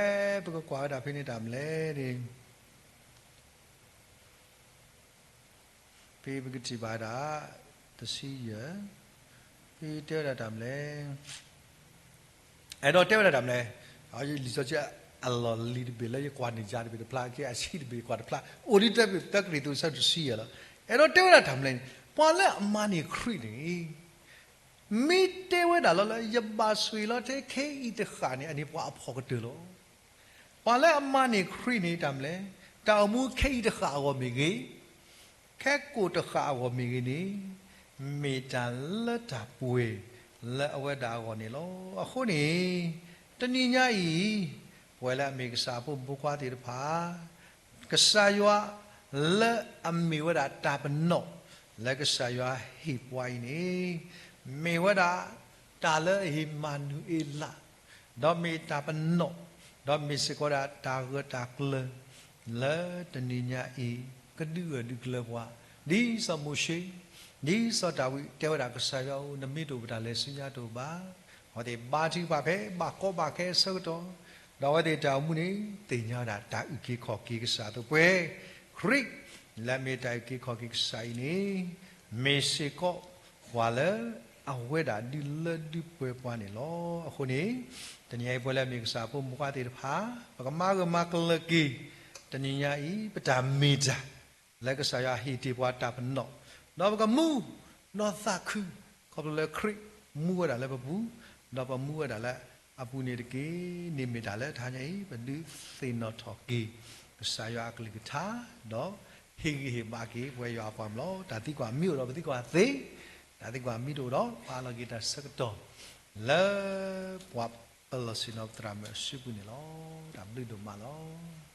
ပကကွၢ်ဝဲဒၣ်ဖဲန့ၣ်တၢ်မနုၤလဲၣ်န့ၣ် ဖဲပကထံၣ်ဘၣ်ဒၣ် တဆံယဲၢ်, ဖဲတဲဝဲဒၣ်တၢ်မနုၤလဲၣ်, အဲၣ်ဒိးတဲဝဲဒၣ်တၢ်မနုၤလဲၣ်, လံာ်စီဆှံအလီၢ်လံၤတဘ့ၣ်လၢယကွၢ်န့ၢ်ယၤတဘ့ၣ်တဖျါ ကဲအဆံးတဘ့ၣ်ကွၢ်တဖျါ အိၣ်ဒ်တၢ တၢကရံၣ်သူးအဆၢတဆံယဲၢ်လီၤ. အဲၣ်ဒိးတဲဝဲဒၣ်တၢ်မနုၤလဲၣ်န့ၣ် ပှၤလၢအမၤန့ၢ်ခရံာ်န့ၣ် မ့ၢ်တဲဝဲဒၣ်လီၤလၢ ယဘၣ်ဆိၣ်ဂ့ၤလီၤထဲခဲအံၤတဃၣ်န့ၣ် အန့ၣ်ပှၤအဖှီၣ်ကတၢၢ်လီၤ. ပှၤလၢအမၤန့ၢ်ခရံာ်န့ၣ်တၢ်မနုၤလဲၣ်, တၢ်အိၣ်မူခဲအံၤတဃၣ်အဂီၢ်မ့ၢ်ဂ့ၤ, ခဲကိာ်တဃၣ်အဂီၢ်မ့ၢ်ဂ့ၤန့ၣ်, မ့ၢ်တၢ်လၢတၢ်ပှဲၤလၢအဝဲဒၣ်အဂီၢ်န့ၣ်လီၤ. အဃိန့ၣ်, တနံၤညါအံၤ, ပဝဲလၢအမ့ၢ်ကစၢ်အဖိမုၣ်ဖိခွါသ့ၣ်တဖၣ်, ကစၢ်ယွၤလၢအမ့ၢ်ဝဲဒၣ်တၢ်ပနီၣ်, လၢကစၢ်ယွၤဟ့ၣ်ပှၤအံၤန့ၣ်, မ့ၢ်ဝဲဒၣ်တၢ်လၢအမၤနူၤအ့လး, ဒီးမ့ၢ်တၢ်ပနီၣ်, ဒီးမ့ၢ်စ့ၢ်ကီးဒၣ်တၢ်ဂၢၢ်တၢ်ကျၢၤ, လၢတနံၤညါအံၤ, ကဒုးဂၢၢ်ဒုးကျၢၤပှၤ, ဒ်စီၤမိၤၡ့, ဒ်စီၤဒၤဝံးတဲဝဲဒၣ်ကစၢ်ယွၤဧၢ, နမ့ၢ်တအိၣ်ပတၢ်လဲၤဆူညါတအိၣ်ဘၣ်. အဝဲသ့ၣ်ဘါထုကဖၣ်ဖဲဘၣ်ကီဘၣ်ခဲအဆၢကတီၢ်, ဒီးအဝဲသ့ၣ်တၢ်အိၣ်မူန့ၣ် သ့ၣ်ညါဝဲဒၣ်တၢ်အုၣ်က့ၤခီၣ်က့ၤကစၢ်အသိးပှဲၤ, ခရံာ်လၢအမ့ၢ်တၢ်အုၣ်က့ၤခီၣ်က့ၤကစၢ်အံၤန့ၣ်, မ့ၢ်စ့ၢ်ကီးပှၤလၢအဝဲဒၣ်ဒုးလၢဒုးပှဲၤပှၤန့ၣ်လီၤ. အဃိန့ၣ်, တနံၤညါအံၤပဝဲလၢအမ့ၢ်ကစၢ်အဖိမုၣ်ဖိခွါသ့ၣ်တဖၣ်, ပကမၤဂၢၢ်မၤကျၢၤက့ၤ, တနံၤညါအံၤ ပတၢ်မ့ၢ်တၢ် လၢကစၢ်ယွၤဟ့ၣ်တ့ၢ်ပှၤတၢ်ပနီၣ်, ဒီးပကမူ, ဒီးသးခု, ခီဖျိလၢခရံာ်မူဝဲဒၣ်လၢပပူၤ, ဒီးပမူဝဲဒၣ်လၢအပူၤန့ၣ်တက့ၢ်. န့ၣ်မ့ၢ်တၢ်လၢတဟါညါအံၤ ပဒုးသ့ၣ်နီၣ်ထီၣ်က့ၤ ကစၢ်ယွၤအကလုၢ်ကထါ, ဒီးဟ့ၣ်ဂံၢ်ဟ့ၣ်ဘါက့ၤပဝဲယွၤအပှၤကလုာ်လီၤ. တၢ်သံကွၢ်မ့ၢ်အိၣ်ဒီးပသံကွၢ်သ့, တၢ်သံကွၢ်မ့ၢ်တအိၣ်ဒီး ပအးလီၤက့ၤတၢ်ဆၢကတီၢ် လၢပှၤပလီၢ်ဆ့ၣ်နီၤပသရၣ်မုၣ်အစုပူၤန့ၣ်လီၤ. တၢ်ဘျုးဒိၣ်မးလီၤ.